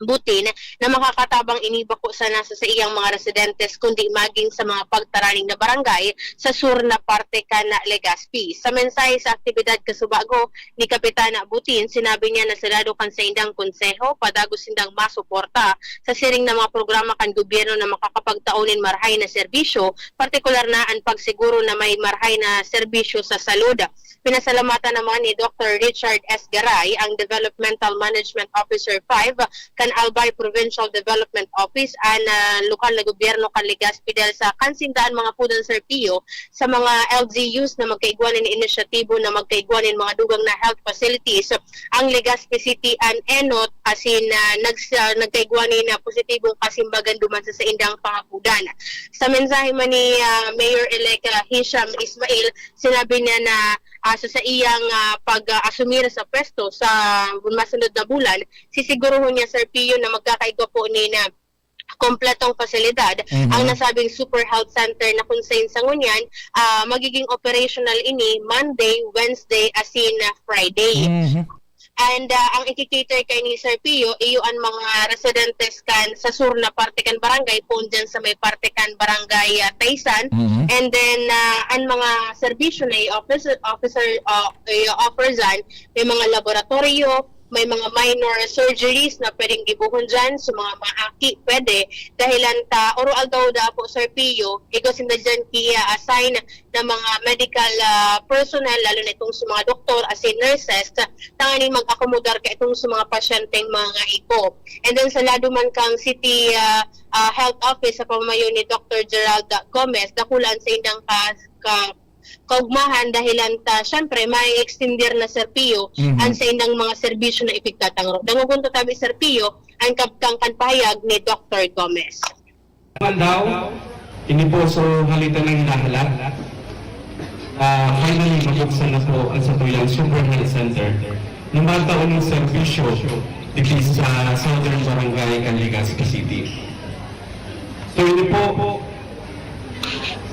Butin, na makakatabang ini bako sana sa saiyang mga residentes, kundi maging sa mga pagtaraning na barangay sa sur na parte kan Legazpi. Sa mensahe sa aktibidad kasubago ni Kapitan Butin, sinabi niya na sarado kan saindang konseho, padagos sindang masuporta sa siring na mga programa kan gobyerno na makakapagtao nin marahay na serbisyo, partikular na an pagsiguro na may marahay na serbisyo sa salud. Pinasalamatan naman ni Doctor Richard S. Garay, ang Developmental Management Officer five kan Albay Provincial Development Office, an, ah, lokal na gobyerno kan Legazpi dahil sa kansinda an mga pudan, Sir Pio, sa mga L G Us na magkaigwa nin inisyatibo na magkaigwa nin mga dugang na health facilities ang Legazpi City and enot, asin, ah, nags-, ah, nagkaigwa nin, ah, positibong kasimbagan duman sa saindang pangapudan. Sa mensahe man ni, ah, Mayor-elect, ah, Hisham Ismail, sinabi niya na, ah, sa saiyang, ah, pag-asumir sa pwesto sa masunod na bulan, sisiguruhon niya, Sir Pio, na magkakaigwa po nin kompletong pasilidad Mhm. ang nasabing Super Health Center, na kung sain sa ngunyan, ah, magiging operational ini Monday, Wednesday, asin, ah, Friday. Mhm. And, ah, ang iki-cater kay ni Sir Pio, iyo an mga residentes kan sa sur na parte kan barangay, poon dyan sa may parte kan barangay, ah, Taysan. Mhm. And then, ah, an mga serbisyo na i-office, officer, ah, i-offer dyan, may mga laboratorio, may mga minor surgeries na pwedeng gibohon dyan, sa mga maaki, pwede. Dahilan ta, oro aldaw da po, Sir Pio, igwa sinda dyan ki-assign na mga medical, ah, personnel, lalo na itong sa mga doktor, asin nurses, tanganing mag-akomodar ka itong sa mga pasyenteng mga iko. And then sa lado man kang City, ah, ah, Health Office sa pamamayo ni Doctor Gerald Gomez, dakula an saindang ka, ka, kaugmahan dahilan ta, syempre, may extender na, Sir Pio, Mhm. ang saindang mga serbisyo na ipigtatangro. Dangogon ta tabi, Sir Pio, ang kabtang kan pahayag ni Doctor Gomez. Aldaw, ini po so halitan ng hinahalat. Ah, finally, mabuksan na po ang satuyang Super Health Center na magtao ng serbisyo dito sa Southern Barangay kan Legazpi City. So, ini po,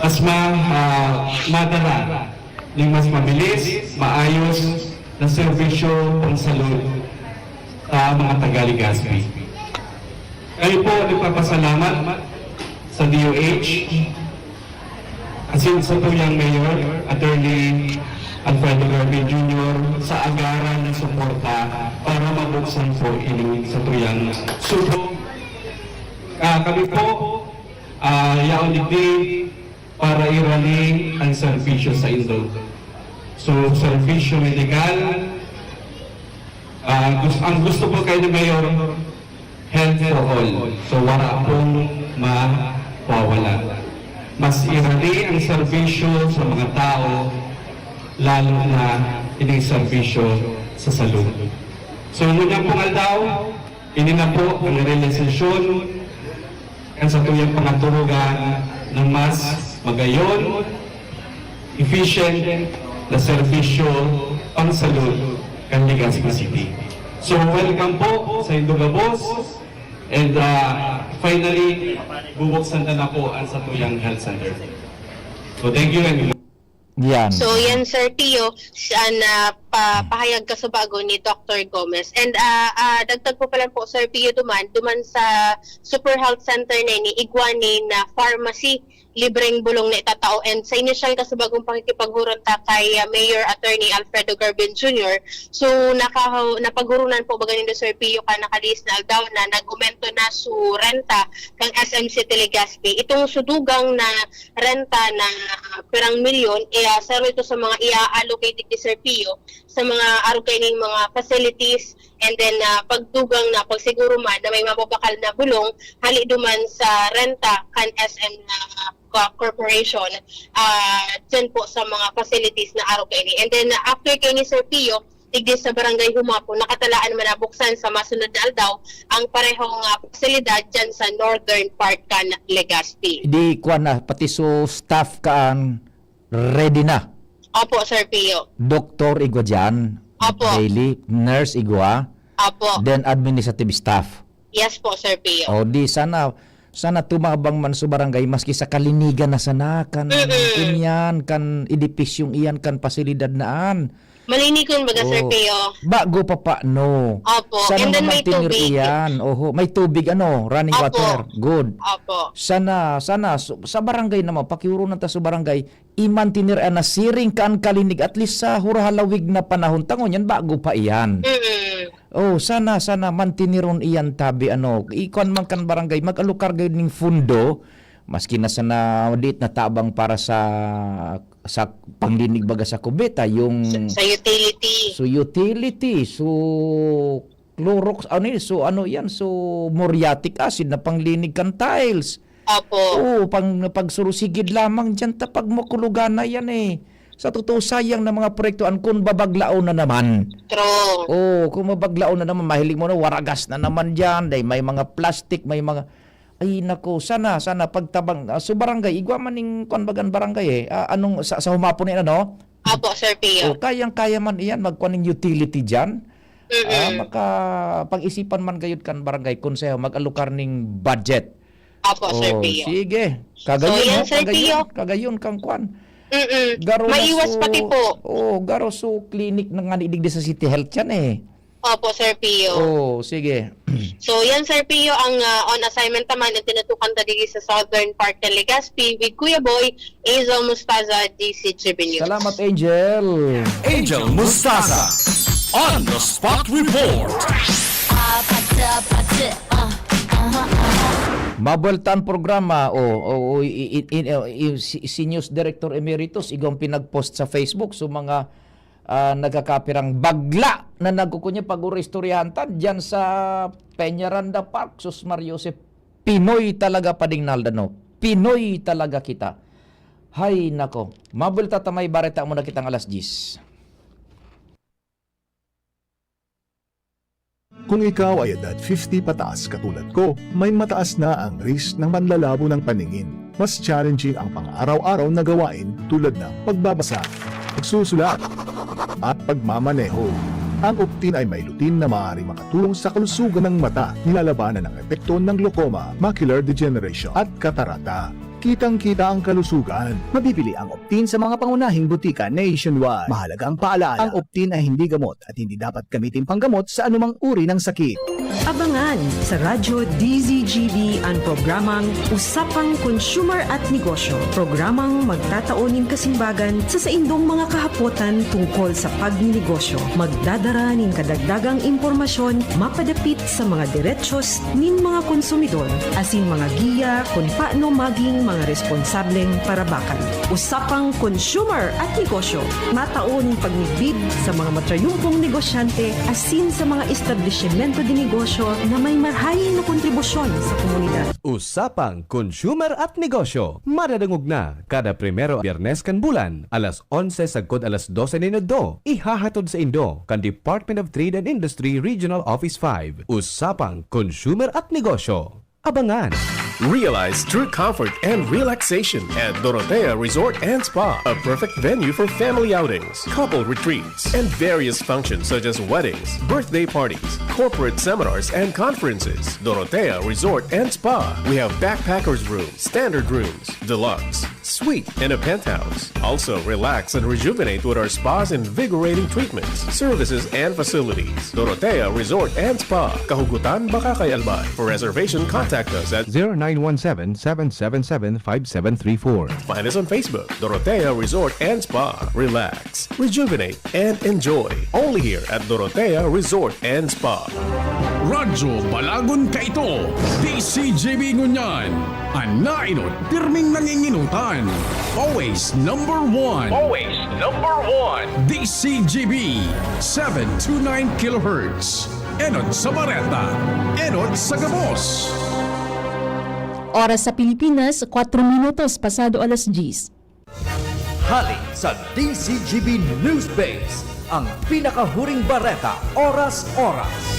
mas ma-, ah, madara ning mas mabilis, maayos na serbisyo pangsalud sa mga taga Legazpi. Kami po nagpapasalamat sa D O H, asin sa tuyang Mayor, Attorney Alfredo Garvin Junior, sa agaran na suporta para mabuksan po ini sa tuyang subok. Ah, kami po, ah, yaon digdi para irali ang serbisyo sa indo. So, serbisyo medikal, ah, gus-, ang gusto po kay ni Mayor, health for all. So, wala pong mawawala. Mas irali ang serbisyo sa mga tao, lalo na ini serbisyo sa salud. So, ngunyan pong aldaw, Ini na po ang realisasyon kan satuyang pangaturugan na mas magayon, efficient na serbisyo pangsalud kan Legazpi City. So, welcome po sa indong gabos. And, ah, finally, bubuksan ta na po ang satuyang health center. So, thank you and Yan. So, yan, Sir Pio, sa na pa-, pahayag kasubago ni Doctor Gomez. And, ah, ah, dagdag ko pa lang po, Sir Pio, duman, duman sa Super Health Center na ini, igwa nin pharmacy, libreng bulong na itatao. And sa inisyal kasubagong pakikipaghuron ta kay, ah, Mayor Attorney Alfredo Garben Junior, so, nakahaw-, napaghurunan po baga nindo, Sir Pio, kan nakalihis na aldaw na nag-umento na su renta kan S M City Legazpi. Itong sudugang na renta na, ah, pirang milyon, eh, ah, saro ito sa mga i-allocate ni Sir Pio sa mga arog kaining mga facilities, and then, ah, pagdugang na pagsiguro man na may mababakal na bulong hali duman sa renta kan S M na, ah, corporation, ah, dyan po sa mga facilities na arog kaini. And then, ah, after kaini, Sir Pio, digdi sa Barangay Humapo, nakatalaan man na buksan sa masunod na aldaw ang parehong, ah, pasilidad dyan sa northern part kan Legazpi. Di, kuwan na, pati su staff kaan, ready na. Opo, Sir Pio. Doktor igwa dyan, Opo. Daily, nurse igwa, Opo. then administrative staff. Yes po, Sir Pio. O, di sana, sana tumabang man sa barangay, maski sa kalinigan na sana, kan Mm-mm. kunyan, kan edipisyong iyan, kan pasilidad na an. Malinikon baga, Sir Oh. Pio. Bago pa pa, no. Opo. Sana And then may mamantener tubig. iyan. Oho, may tubig, ano, running Opo. water. Good. Opo. Sana, sana, su-, sa barangay naman, pakiurunan ta sa barangay, i-mantener an nasiring kan kalinig, at least sa hurahalawig na panahon, tangon yan, bago pa iyan. Mm-mm. Oh, sana, sana mantineron iyan tabi, ano, ikuan man kan barangay, mag-alokar gayud ning fundo, maski na sana diit na tabang para sa, sa panglinig baga sa kubeta, yung Sa, sa utility. So, utility, so, Clorox, ano yun, so, ano yan, so, muriatic acid na panglinig kan tiles. Opo. Oo, pang, pagsurusigid lamang dyan, ta pag makulugan na yan eh. Sa totoo, sayang na mga proyekto, an kun babaglaon na naman. True. Oo, kung mabaglaon na naman, mahiling mo na, waragas na naman dyan, dahil may mga plastic, may mga, ay nako, sana, sana pagtabang, ah, so barangay, igwa man ning kwan bagan barangay eh. Ah, anong, sa, sa humapon na yan, ano? Opo, Sir Pio. O, kayang-kaya man iyan, magkwan ning utility dyan. Mm-mm. Ah, maka, pag-isipan man gayud kan barangay konseho, mag-alokar ning budget. Opo, Sir Oh, Pio. sige. Kagayon, So, yan, no? Sir Kagayon, Pio. kagayon kang kwan. Mm-mm. Garo na Maiwas so, pati po. oh, garo so clinic na nga ni digdi sa City Health yan eh. Opo, Sir Pio. Oh, sige. So, yan, Sir Pio, ang, ah, on assignment naman, ang tinutukan ta digdi sa Southern Part ng Legazpi with Kuya Boy, Angel Mustaza, D C G B News. Salamat, Angel. Angel Mustaza, on the spot report. Mabuelta ang programa, o, o, o, i, i, i, i, si, si News Director Emeritus, igong pinag-post sa Facebook, so mga, ah, nagkakapirang bagla na nagkukunya pag-uristoryahan ta dyan sa Peñaranda Park, sus Mario Joseph, Pinoy talaga, Pading Nalda, no? Pinoy talaga kita. Hay nako, mabuelta ta, may bareta muna kitang alas diyes. Kung ikaw ay edad fifty pataas katulad ko, may mataas na ang risk ng panlalabo ng paningin. Mas challenging ang pang-araw-araw na gawain tulad ng pagbabasa, pagsusulat, at pagmamaneho. Ang Optin ay may lutein na maaaring makatulong sa kalusugan ng mata, nilalabanan ang epekto ng glaucoma, macular degeneration, at katarata. Kitang-kita ang kalusugan. Mabibili ang Optin sa mga pangunahing butika nationwide. Mahalagang paalala, ang Optin ay hindi gamot at hindi dapat gamitin panggamot sa anumang uri ng sakit. Abangan sa Radyo D Z G B ang programang Usapang Konsumer at Negosyo. Programang magtatao nin kasimbagan sa saindong mga kahapotan tungkol sa pagninegosyo. Magdadara nin kadagdagang impormasyon mapadapit sa mga derechos nin mga konsumidor, asin mga giya kun paano maging mga responsableng parabakan. Usapang Konsumer at Negosyo, matao nin pagmidbid sa mga matrayumpong negosyante asin sa mga establisimento de negosyo na may marahay na kontribusyon sa komunidad. Usapang Consumer at Negosyo. Madadangog na kada primero Biyernes kan bulan, alas onse sagkod alas dose nin udto. Ihahatod sa indo kan Department of Trade and Industry Regional Office five. Usapang Consumer at Negosyo. Abangan! Realize true comfort and relaxation at Dorotea Resort and Spa, a perfect venue for family outings, couple retreats, and various functions such as weddings, birthday parties, corporate seminars, and conferences. Dorotea Resort and Spa. We have backpackers room, standard rooms, deluxe, suite, and a penthouse. Also, relax and rejuvenate with our spa's invigorating treatments, services, and facilities. Dorotea Resort and Spa, Kahugutan, Bacacay, Albay. For reservation, contact us at zero nine one seven, seven seven seven, five seven three four. Find us on Facebook, Dorotea Resort and Spa. Relax, rejuvenate, and enjoy. Only here at Dorotea Resort and Spa. Radyo Balagon kaito, D C G B ngunyan. An nainot, pirming nanginginutan. Always number one. Always number one. D C G B, seven two nine kilohertz. Enot sa bareta, enot sa gabos. Oras sa Pilipinas, kwatro minutos pasado alas diyes. Hali sa D C G B News Base, ang pinakahuring bareta, oras-oras.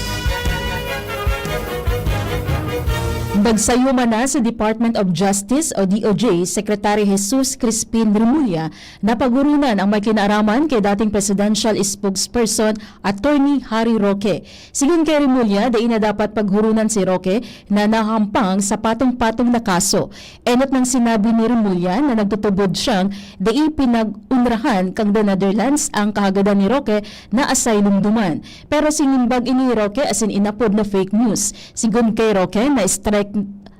Nagsayuma na sa Department of Justice o D O J Secretary Jesus Crispin Remulla na paghurunan ang may kinaaraman kay dating presidential spokesperson Attorney Harry Roque. Sigon kay Remulla, dai na dapat paghurunan si Roque na nahampang sa patong-patong na kaso. Enot nang sinabi ni Remulla na nagtutubod siyang dai pinag-unrahan kan The Netherlands ang kahagadan ni Roque na asylum duman. Pero sinimbag ini ni Roque asin inapod na fake news. Sigon kay Roque, na-strike,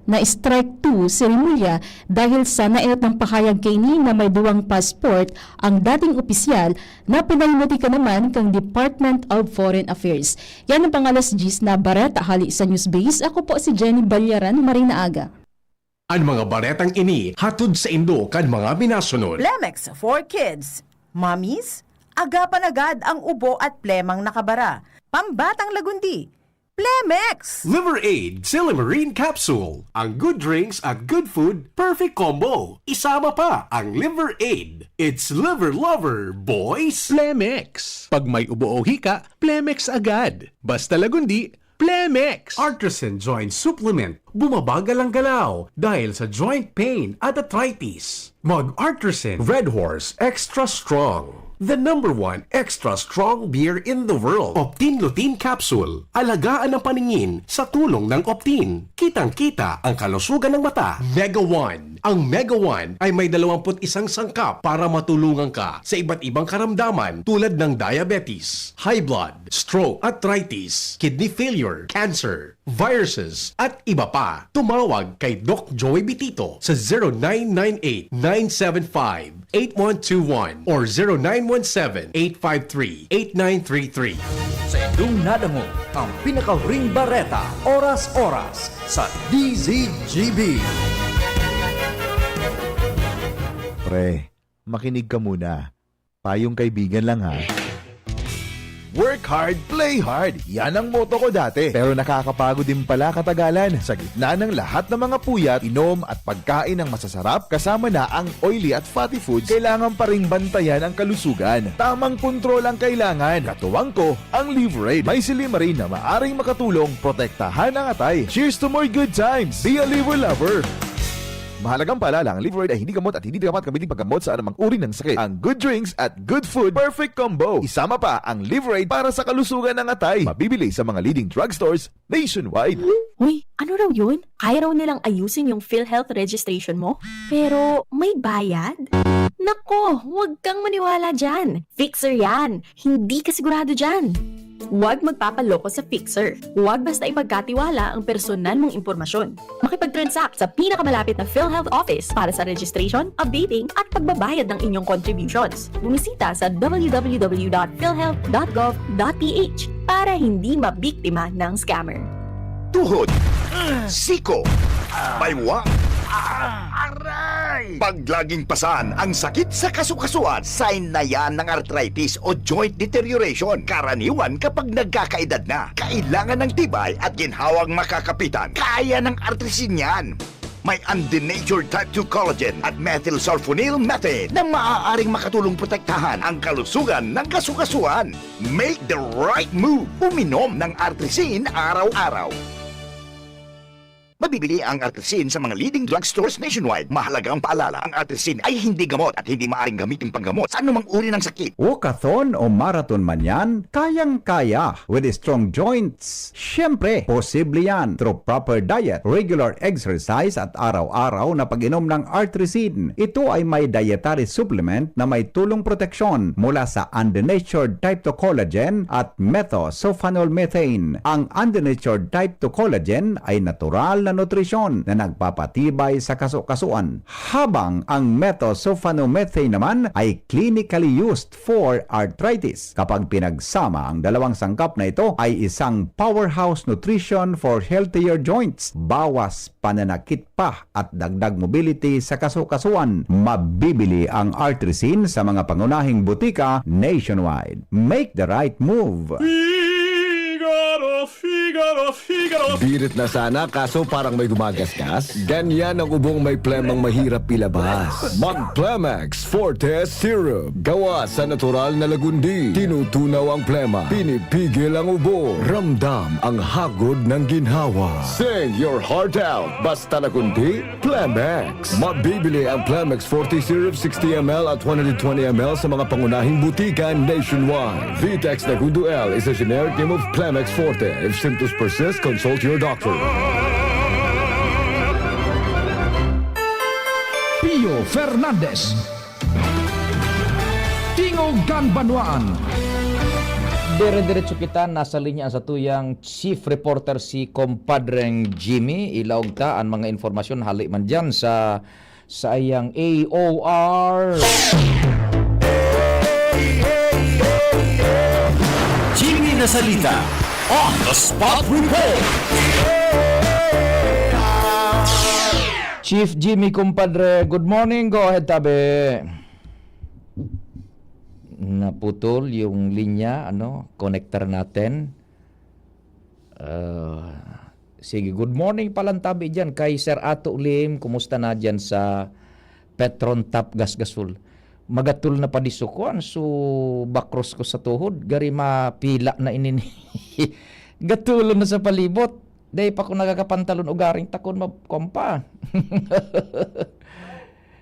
na-strike two si Remulla dahil sa naenot nang pahayag kaini na may duwang passport ang dating opisyal na pinahimutika naman kan Department of Foreign Affairs. Yan ang pang-alas diyes na bareta hali sa Newsbase. Ako po si Jenny Ballaran, maray na aga. An mga baretang ini hatod saindo kan mga minasunod. Plemex for kids. Mommies, agapan agad ang ubo at plemang nakabara. Pambatang lagundi, Plemex! Liver Aid Silymarin Capsule. Ang good drinks at good food, perfect combo. Isama pa ang Liver Aid. It's Liver Lover, boys! Plemex. Pag may ubo o hika, Plemex agad. Basta lagundi, Plemex! Artisan Joint Supplement. Bumabagal ang galaw dahil sa joint pain at arthritis. Mag Artisan Red Horse Extra Strong. The number one extra strong beer in the world. Optin Lutein Capsule. Alagaan ang paningin sa tulong ng Optin. Kitang-kita ang kalusugan ng mata. Mega One. Ang Mega One ay may dalawampu't isang sangkap para matulungan ka sa iba't ibang karamdaman tulad ng diabetes, high blood, stroke, arthritis, kidney failure, cancer, viruses, at iba pa. Tumawag kay Doc Joey Bitito sa zero nine nine eight, nine seven five, eight one two one or zero nine one seven, eight five three, eight nine three three. Sa indong nadangog ang pinakahuring bareta, oras-oras, sa D Z G B. Pre, makinig ka muna. Payong kaibigan lang, ha. Work hard, play hard. Yan ang motto ko dati. Pero nakakapagod din pala katagalan. Sa gitna ng lahat ng mga puyat, inom at pagkain ng masasarap, kasama na ang oily at fatty foods, kailangan pa ring bantayan ang kalusugan. Tamang kontrol ang kailangan. Katuwang ko, ang Liverade. May silymarin na maaring makatulong protektahan ang atay. Cheers to more good times! Be a Liver Lover! Mahalagang paalala, ang Liverade ay hindi gamot at hindi dapat gamitin paggamot sa anumang uri ng sakit. Ang good drinks at good food, perfect combo. Isama pa ang Liverade para sa kalusugan ng atay. Mabibili sa mga leading drugstores nationwide. Uy, ano raw yun? Kaya raw nilang ayusin yung PhilHealth registration mo? Pero may bayad? Nako, huwag kang maniwala dyan. Fixer yan. Hindi ka sigurado dyan. Huwag magpapaloko sa Fixer. Huwag basta ipagkatiwala ang personal mong impormasyon. Makipag-transact sa pinakamalapit na PhilHealth office para sa registration, updating, at pagbabayad ng inyong contributions. Bumisita sa w w w dot philhealth dot gov dot p h para hindi mabiktima ng scammer. Tuhod, siko, baywa, Pag laging pasan ang sakit sa kasukasuan, sign na yan ng arthritis o joint deterioration. Karaniwan kapag nagkakaedad na, kailangan ng tibay at ginhawang makakapitan. Kaya ng Artrisin yan. May undenatured type two collagen at methylsulfonyl methane na maaaring makatulong protektahan ang kalusugan ng kasukasuan. Make the right move. Uminom ng Artrisin araw-araw. Mabibili ang Artrisin sa mga leading drugstores nationwide. Mahalagang paalala, ang Artrisin ay hindi gamot at hindi maaaring gamitin panggamot sa anumang uri ng sakit. Walkathon o marathon man yan, kayang-kaya with strong joints. Siyempre, posible yan through proper diet, regular exercise at araw-araw na pag-inom ng Artrisin. Ito ay may dietary supplement na may tulong proteksyon mula sa undenatured type two collagen at methylsulfonyl methane. Ang undenatured type two collagen ay natural na nutrisyon na nagpapatibay sa kasukasuan, habang ang methylsulfonyl methane naman ay clinically used for arthritis. Kapag pinagsama, ang dalawang sangkap na ito ay isang powerhouse nutrition for healthier joints, bawas pananakit pa at dagdag mobility sa kasukasuan. Mabibili ang Artrisin sa mga pangunahing butika nationwide. Make the right move. Figaro, Figaro, Figaro. Birit na sana, kaso parang may gumagasgas. Ganyan ang ubong may plemang mahirap ilabas. Mag-Plemex Forte Syrup. Gawa sa natural na lagundi. Tinutunaw ang plema. Pinipigil ang ubo. Ramdam ang hagod ng ginhawa. Sing your heart out. Basta lagundi, Plemex. Mabibili ang Plemex forty Syrup sixty M L at one hundred twenty M L sa mga pangunahing butika nationwide. Vitex Nagundo L is a generic name of Plemex Forte. If symptoms persist, consult your doctor. Pio Fernandez. Tingog kan Banwaan. Dire-diretso kita, nasa linya ang satuyang chief reporter, si Compadreng Jimmy. Ilaog ta an mga impormasyon hali man diyan sa, sa iyang A O R. Jimmy Nasalita on the spot report. Chief Jimmy, kumpadre, good morning. Go ahead, tabi. Naputol yung linya, ano, connector natin. Ah, sige, good morning palan tabi diyan kay Sir Ato Lim. Kumusta na diyan sa Petron Top Gas Gasol? Magatol na pa di so kuan, so bakros ko sa tuhod. Gari mapila na inin. Gatulon na sa palibot. Dai pa ko nagkakapantalon, ugaring takon ma-, kuwan pa.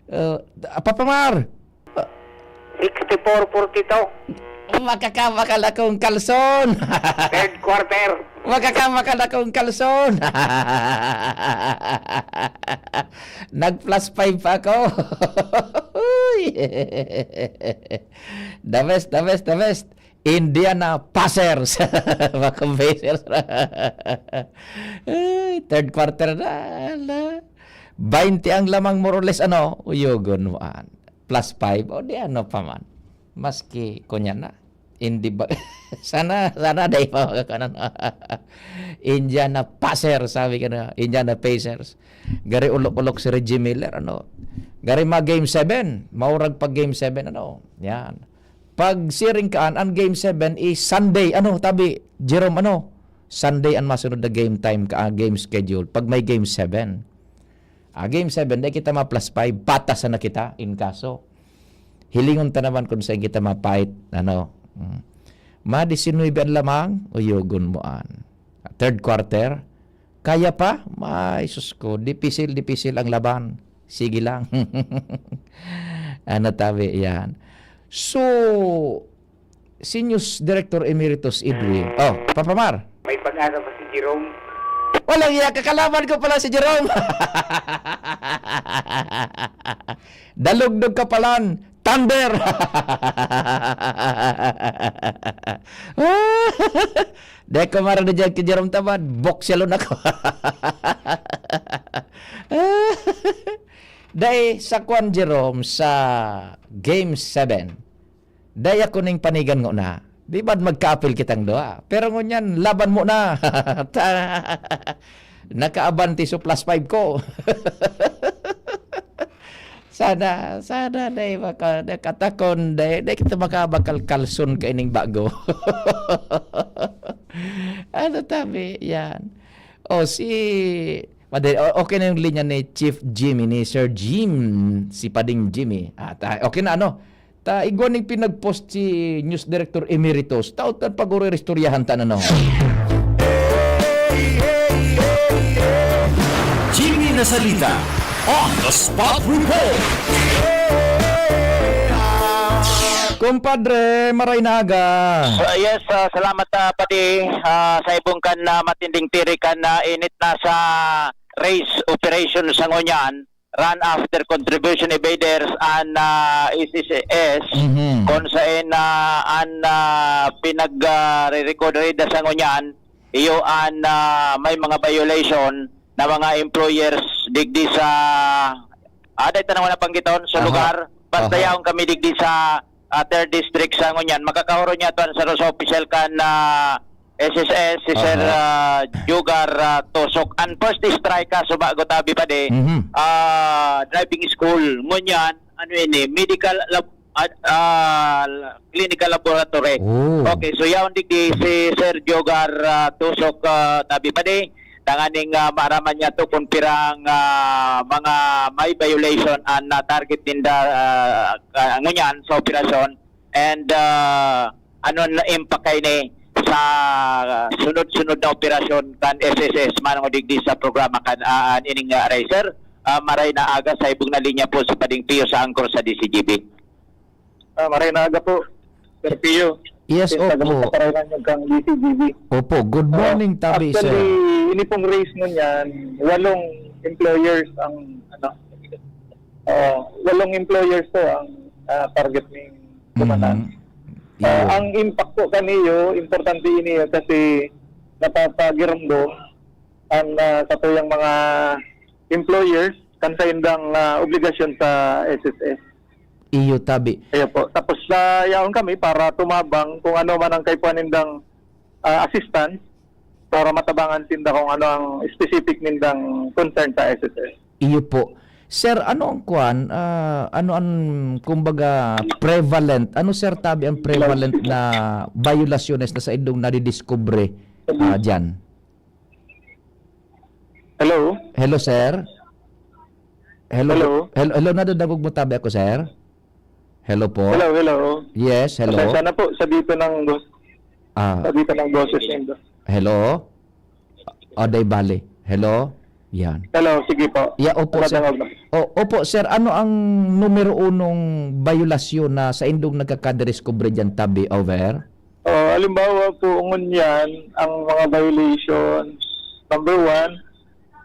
Uh, Papa Mar! Sixty-four forty-two. Makakamakal akong kalson! Third quarter. Makakamakal akong kalson! Nag-plus five pa ako. Uy! The best, the best, the best. Indiana Pacers. Mga Pacers. Ay, third quarter na. Ala. Baynte ang lamang, more or less, ano, uyogon mo an. Plus five, o di ano pa man. Maski, kunya na. Hindi ba? Sana, sana dai pa makakanan. Indiana Pacers, sabi ka na. Indiana Pacers. Gari ulok-ulok si Reggie Miller, ano. Gari ma game seven. Maurag pa game seven, ano. Yan. Pag siring kaan, an game seven is Sunday. Ano, tabi, Jerome, ano? Sunday an masunod na game time ka, ah, game schedule. Pag may game seven. Ah, game seven, dai kita ma-plus five. Patas na kita, in kaso. Hilingon ta naman kung saan kita mapait, ano. Mm. Ma diecinuebe an lamang, uyogon mo an. Third quarter, kaya pa? Ay, sus ko, dipisil, dipisil ang laban. Sige lang. Ano tabi, yan. So, si News Director Emeritus Edwin. Oh, Papa Mar. May pag-asa pa si Jerome. Walang iya, kakalaban ko pala si Jerome. Dalugdog ka palan. Thunder! Dai ko marada diyan ki Jerome Tabad, bokselon ako. Dai sa kwan, Jerome, sa Game seven, dai ako ning panigan ngona. Di ba magkaapil kitang duha? Pero ngunyan, laban mo na. Ta-, nakaabanti so plus five ko. Sana, sana dai maka-, nakatakon, dai, dai kita makabakal kalson kaining bago. Ano tabi, yan. O, si, madali, o-, okay na yung linya ni Chief Jimmy, ni Sir Jim, si Pading Jimmy. Ah, ta-, okay na, ano? Ta, igwa ning pinag-post si News Director Emeritus. Taot kan pag-uri, istoryahan ta na, no? Jimmy Nasalita on the spot report. Kumpadre, maray na aga. Uh, yes, uh, salamat uh, padi uh, sa ibong kan uh, matinding tirik kan uh, init na sa race operation sa ngunyan, run after contribution evaders and uh, S S S, Mhm. kung saan uh, an uh, pinag uh, re-record rida sa ngunyan, iyo an uh, may mga violation na mga employers digdi sa ah, dahil tanong na panggiton sa Aha. lugar. Basta Aha. yaon kami digdi sa ah, third district sa ngunyan. Makakahuro niya tuan sa sa official kan ah, S S S, si Sir Aha. ah, Jugar ah, Tusok. Ang first strike ka, subago tabi pa di, Mhm. ah, driving school. Ngunyan, ano ini, medical lab, ah, ah, clinical laboratory. Oh. Okay, so yaon digdi si Sir Jogar ah, Tusok ah, tabi pa di. Tanganing ah, maaraman niya to kung pirang ah, mga may violation ang na-target ninda ah, ah, ngunyan sa operasyon. And ah, ano na impact kaini sa sunod-sunod na operasyon kan S S S manong digdi sa programa kan ah, ining ah, racer. Ah, maray na aga sa ibong na linya po sa Pading Pio sa Angkor sa D C G B. Ah, maray na aga po, Sir Pio. Yes, Since taga opo. Magkasarayan yung kang D C G B. Opo, good morning, tabi, Actually, sir. ini pong race ngunyan, walong employers ang, ano, ah, walong employers po ang ah, target ning kumanan. Mhm. Ah, Iyo. Ang impact po kaniyo, importante ini kasi napapagiromdom ang ah, sa tuyang mga employers kan saindang ah, obligasyon sa S S S. Iyo, tabi. Ayo po. Tapos sa yaon kami para tumabang kung ano man ang kaipuhan nindang ah, assistance para matabangan sinda kung ano ang specific nindang concern sa S S S. Iyo po. Sir, ano ang kwan? Ah, ano ang, kumbaga, prevalent? Ano, sir, tabi ang prevalent na biolasyones na sa indong nadidiskubre ah, dyan? Hello? Hello, sir? Hello? Hello? Hello, hello, nadadangog mo tabi ako, sir? Hello po? Hello, hello. Yes, hello? Pasensya na po sa dito ng bos- Ah, sa dito ng boses nindo. hello? O, day bali. Hello? Yan. Hello, sige po. Yeah, opo, sir. Nadangog na. O, opo, sir. Ano ang numero unong biolasyon na sa indong nagkakadiskubre dyan, tabi? Over? Oh, halimbawa po, ngunyan, ang mga violations, number one,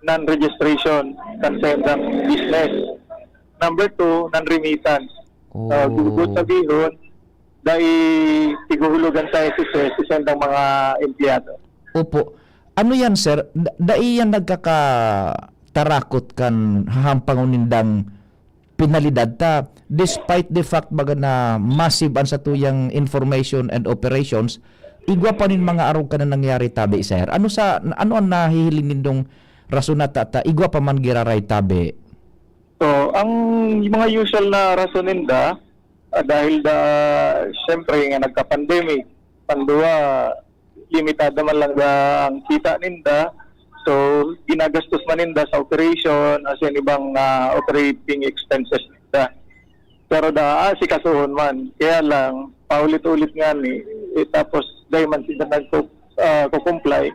non-registration kan sa indang business. Number two, non-remittance. Oh. Uh, gusto sabihon, dai tiguhulugan sa S S S sa indang mga empleyado. Opo. Ano yan, sir? Da- dai yan nagkakatarakot kan hahampangon nindang penalidad ta, despite the fact baga na massive an satuyang information and operations, igwa pa nin mga arog kan nangyari tabi, sir. Ano sa, ano ang nahihiling nindong rason na ta, ta igwa pa man giraray tabi? So, ang mga usual na rason ninda, ah, dahil da, siyempre nga nagka-pandemic, pandua, limitado man lang da ang kita ninda. So, ginagastos man ninda sa operation, as in ibang ah, operating expenses ninda. Pero da, ah, sikasuhon man. Kaya lang, paulit-ulit nga ni, eh, tapos dahil man sila nagko-, ah, ko-comply.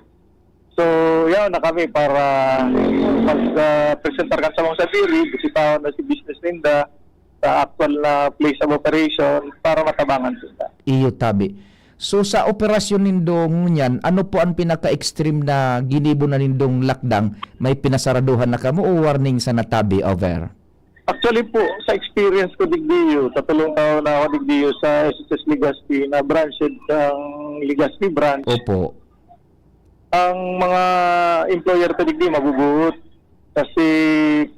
So, yaon na kami para mag-presentar kan samong sadiri, bisitahon na si business ninda sa actual na place of operation para matabangan sila. Iyo tabi. So, sa operasyon nindo ngunyan, ano po ang pinaka-extreme na ginibo na nindong lakdang? May pinasaraduhan na kamo o warning sa natabi? Over. Actually po, sa experience ko digdiyo, sa tulong taon na ako digdiyo sa S S S Legazpi na branch ang Legazpi branch. Opo. Ang mga employer ta digdi mabubuot kasi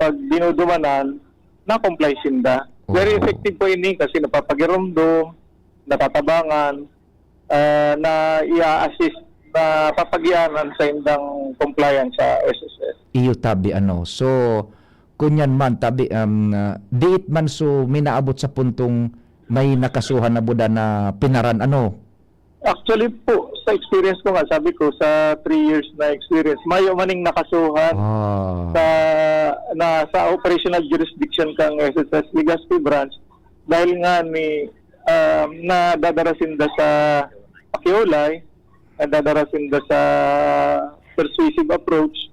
pag dinudumanan, na-comply sinda. Very Oo. Effective po ini kasi napapagiromdom, natatabangan, ah, na i-assist, na papagianan sa indang compliance sa S S S. Iyo tabi, ano. So, Ngunyan man, tabi, um, ah, diit man so minaabot sa puntong may nakasuhan na buda na pinaran, ano? Actually po, sa experience ko nga, sabi ko, sa three years na experience, mayo maning nakasuhan Ah. sa, na sa operational jurisdiction kang S S S Legazpi Branch dahil nga ni, um, nadadara sinda sa pakiulay, nadadara sinda sa persuasive approach.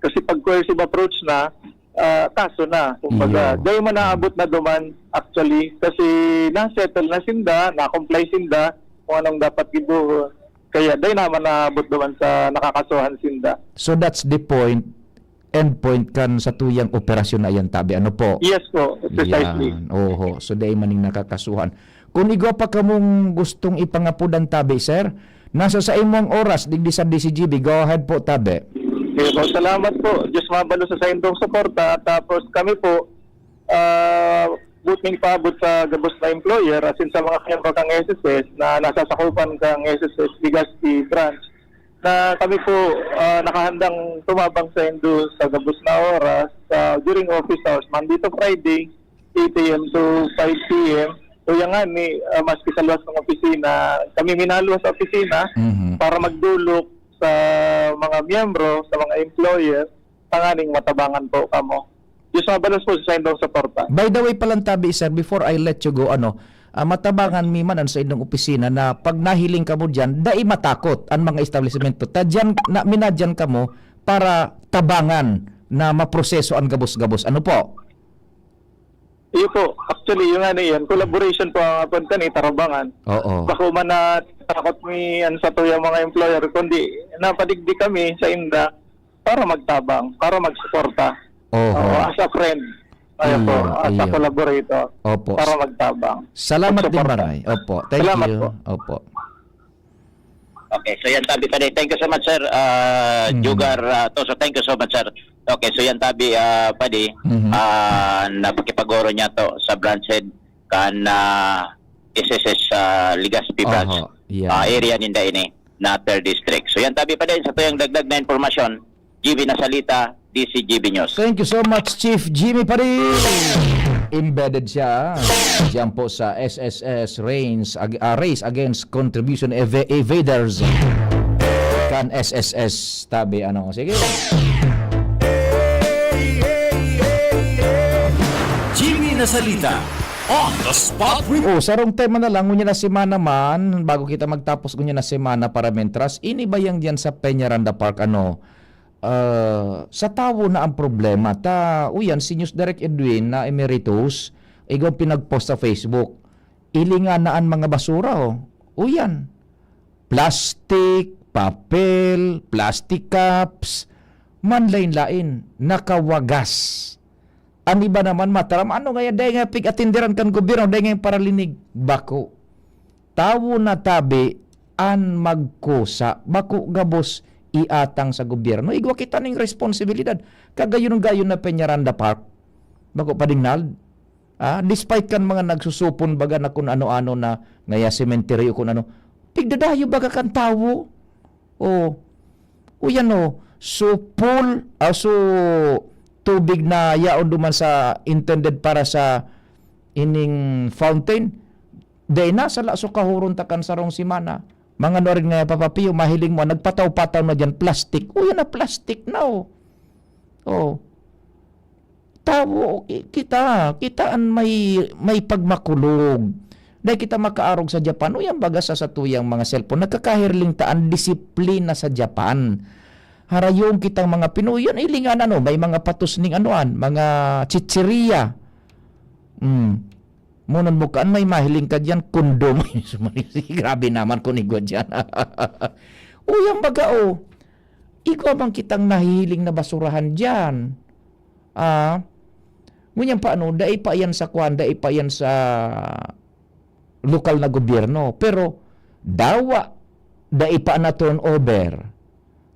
Kasi pag coercive approach na, ah, kaso na, kumbaga. Iyo. Dai man naabot na duman, actually, kasi na-settle na sinda, na-comply sinda kung anong dapat gibohon. Kaya dai naman naabot duman sa nakakasuhan sinda. So that's the point, end point kan satuyang operasyon na iyan, tabi. Ano po? Yes po, precisely. Yan. Oho. So dai maning nakakasuhan. Kung igwa pa kamong gustong ipangapod an tabi, sir, nasa saimong oras digdi sa D C G B. Go ahead po, tabi. Sige po, salamat po. Diyos mabalos sa saindong suporta. Tapos kami po, ah, buot ning paabot sa gabos na employer, as in sa mga miyembro kang S S S na nasasakupan kang S S S Legazpi Branch, na kami po, ah, nakahandang tumabang saindo sa gabos na oras, ah, during office hours, Monday to Friday, eight A M to five P M. Uya ngani, ah, maski sa luwas ng opisina, kami minaluwas sa opisina Mhm. para magdolok sa mga miyembro, sa mga employer, tanganing matabangan po kamo. Diyos mabalos po sa saindong suporta. By the way palang tabi, sir, before I let you go, ano, ah, matabangan mi man an saindong opisina na pag nahiling kamo diyan, dai matakot an mga establisimento. Ta diyan na, minadyan kamo para tabangan na maproseso an gabos-gabos. Ano po? Iyo po. Actually, yung ano yan, collaboration po ang apod kan itarabangan. Oo. Bako man na takot mi an satuyang mga employer, kundi napadigdi kami sainda para magtabang, para magsuporta. Oho. Oo, as a friend. Ayan po, Iyo, as a iyo. collaborator. Opo. Para magtabang. Salamat din, Magsuporta. Maray. Opo. Thank Salamat you. po. Opo. Okay, so yan tabi pa din. Thank you so much, sir. Ah, Mhm. Jugar, ah, Toso, thank you so much, sir. Okay, so yan tabi, ah, padi, Mhm. ah, napakipagoro niya to sa branch head kan, ah, S S S, ah, Legazpi branch, Oho, yan. ah, area ninda ini na third district. So yan tabi pa din sa tuyang dagdag na impormasyon, G B Nasalita, D C G B News. Thank you so much, Chief Jimmy Padilla. Embedded siya diyan po sa S S S Range, ag-, ah, Race Against Contribution Eva-, Evaders kan S S S tabi, ano. Sige. Jimmy Nasalita on the spot with Oh, sarong tema na lang, ngunyan na semana man, bago kita magtapos ngunyan na semana para mentras, ini ba yang diyan sa Peñaranda Park, ano, ah, sa tawo na ang problema. Ta, uyan, si News Direct Edwin na emeritus, igwang pinag-post sa Facebook. Hilinga na an mga basura, oh. Uyan. Plastic, papel, plastic cups, man lain-lain, nakawagas. An iba naman mataram, ano ngaya, dai nga pig-atinderan kan gobyerno, dai nga paralinig. Bako. Tawo na tabi an magkusa, bako gabos iatang sa gobyerno. Igwa kita ning responsibilidad. Kagayon-gayon na Peñaranda Park. Bako pa dingnad. Ah, despite kan mga nagsusupon baga na kun ano-ano na ngaya sementeryo, kun ano. Pigdadayo baga kan tawo. Oh. Uyan, oh. So, pool, ah, so, tubig na yaon duman sa intended para sa ining fountain, dai na, sala so kahuron ta kan sarong semana. Mga nuarin nga, Papa Pio, mahiling mo, nagpataw-pataw na diyan, plastic. Uyan na, plastic na, oh. Oh. Tawo, ki-, kita, kita an may, may pagmakulog. Dai kita makaarog sa Japan. Uyan baga sa satuyang mga cellphone. Nagkakahirling ta an disiplina sa Japan. Harayong kitang mga Pinoy, yan, hilingan, ano, may mga patos ning anuan, mga chichiriya. Mm. Munon mo kaan, may mahiling ka diyan, kondom. Grabe naman kun igwa diyan. Uyan baga, oh. Igwa man kitang nahihiling na basurahan diyan. Ah, ngunyan pa, ano, dai pa yan sa kwan, dai pa yan sa lokal na gobyerno. Pero, dawa, dai pa na turnover.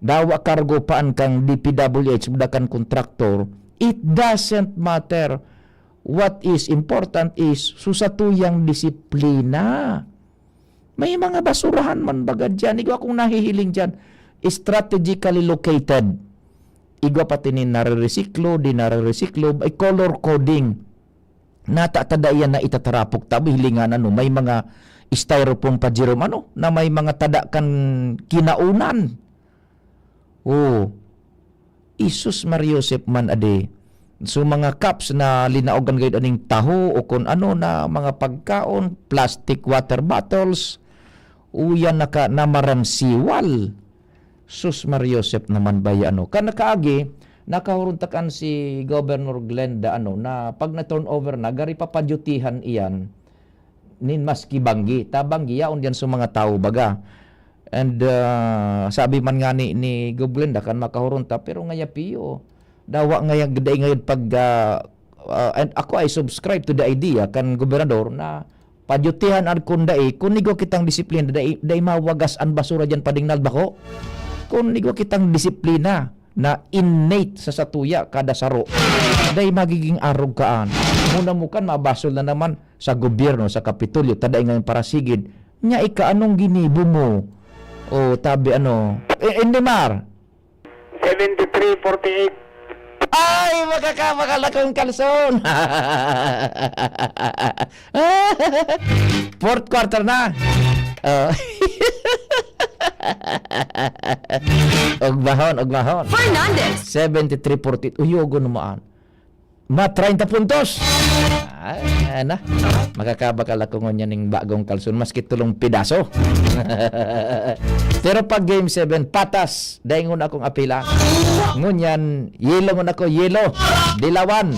Dawa kargo pa an kang D P W H, buda kan kontraktor. It doesn't matter. What is important is, so satuyang disiplina. May mga basurahan man baga diyan. Igwa akong nahihiling diyan. Strategically located. igwa pati nin nareresiklo, di nareresiklo, may color coding. Nata tada iyan na itatarapok, tabi hilingan ano, may mga styrofoam pa, Jerome, ano, na may mga tada kan kinaunan. Oh, Isus Maria Josep man adi. So, mga cups na linaogan gayud aning taho o kun ano na mga pagkaon, plastic water bottles, uyan naka, namaransiwal. Sus Maria Josep naman ba yan, ano? Kan nakaagi, nakahuruntakan si Governor Glenda, ano, na pag na-turnover na, gari papadyutihan iyan nin maski banggi. Ta banggi, yaon diyan sa mga tawo, baga. And, ah, sabi man nga ni, ni Gov Glenda, kan makahurunta, pero ngaya piyo, dawa ngaya, dai ngayon pag, ah, ah, and ako, I subscribe to the idea kan gobernador na padyutihan an kun dai, kun igwa kitang disiplina, dai, dai mawagas an basura diyan, padingnal bako. Kun igwa kitang disiplina na innate sa satuya kada saro, dai magiging arog kaan. Muna mo kan mabasol na naman sa gobyerno, sa Kapitolyo, ta dai ngayon parasigid. Nya ika, anong ginibo mo? O, tabi ano? Eh, Indimar? Seventy-three forty-eight. Ay, makakabakal akong kalson! Fourth quarter na. Oh. Ogbahon, ogbahon. Fernandez. Seventy-three forty-eight. Uyogon mo maan. Ma treinta puntos. Ay, na. Makakabakal ako ngunyan ning bagong kalson, maski tulong pidaso. Pero pag game seven, patas, daingon akong apila. Ngunyan, yelo ngun ako, yelo. Dilawan.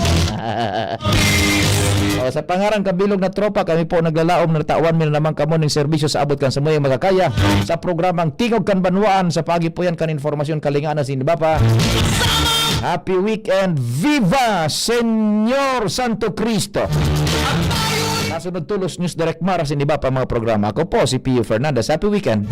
O, sa pangaran kabilog na tropa, kami po naglalaom na natawan mi na naman kamo ning serbisyo sa abot kan samuyang makakaya sa programang Tingog kan Banwaan sa pagi po yan kan informasyon kalinganan sa Indibapa. Happy weekend! Viva Señor Santo Cristo! Nasunod tulos, News Direct Mara sa Indibapa mga programa. Ako po si Pio Fernandez. Happy weekend!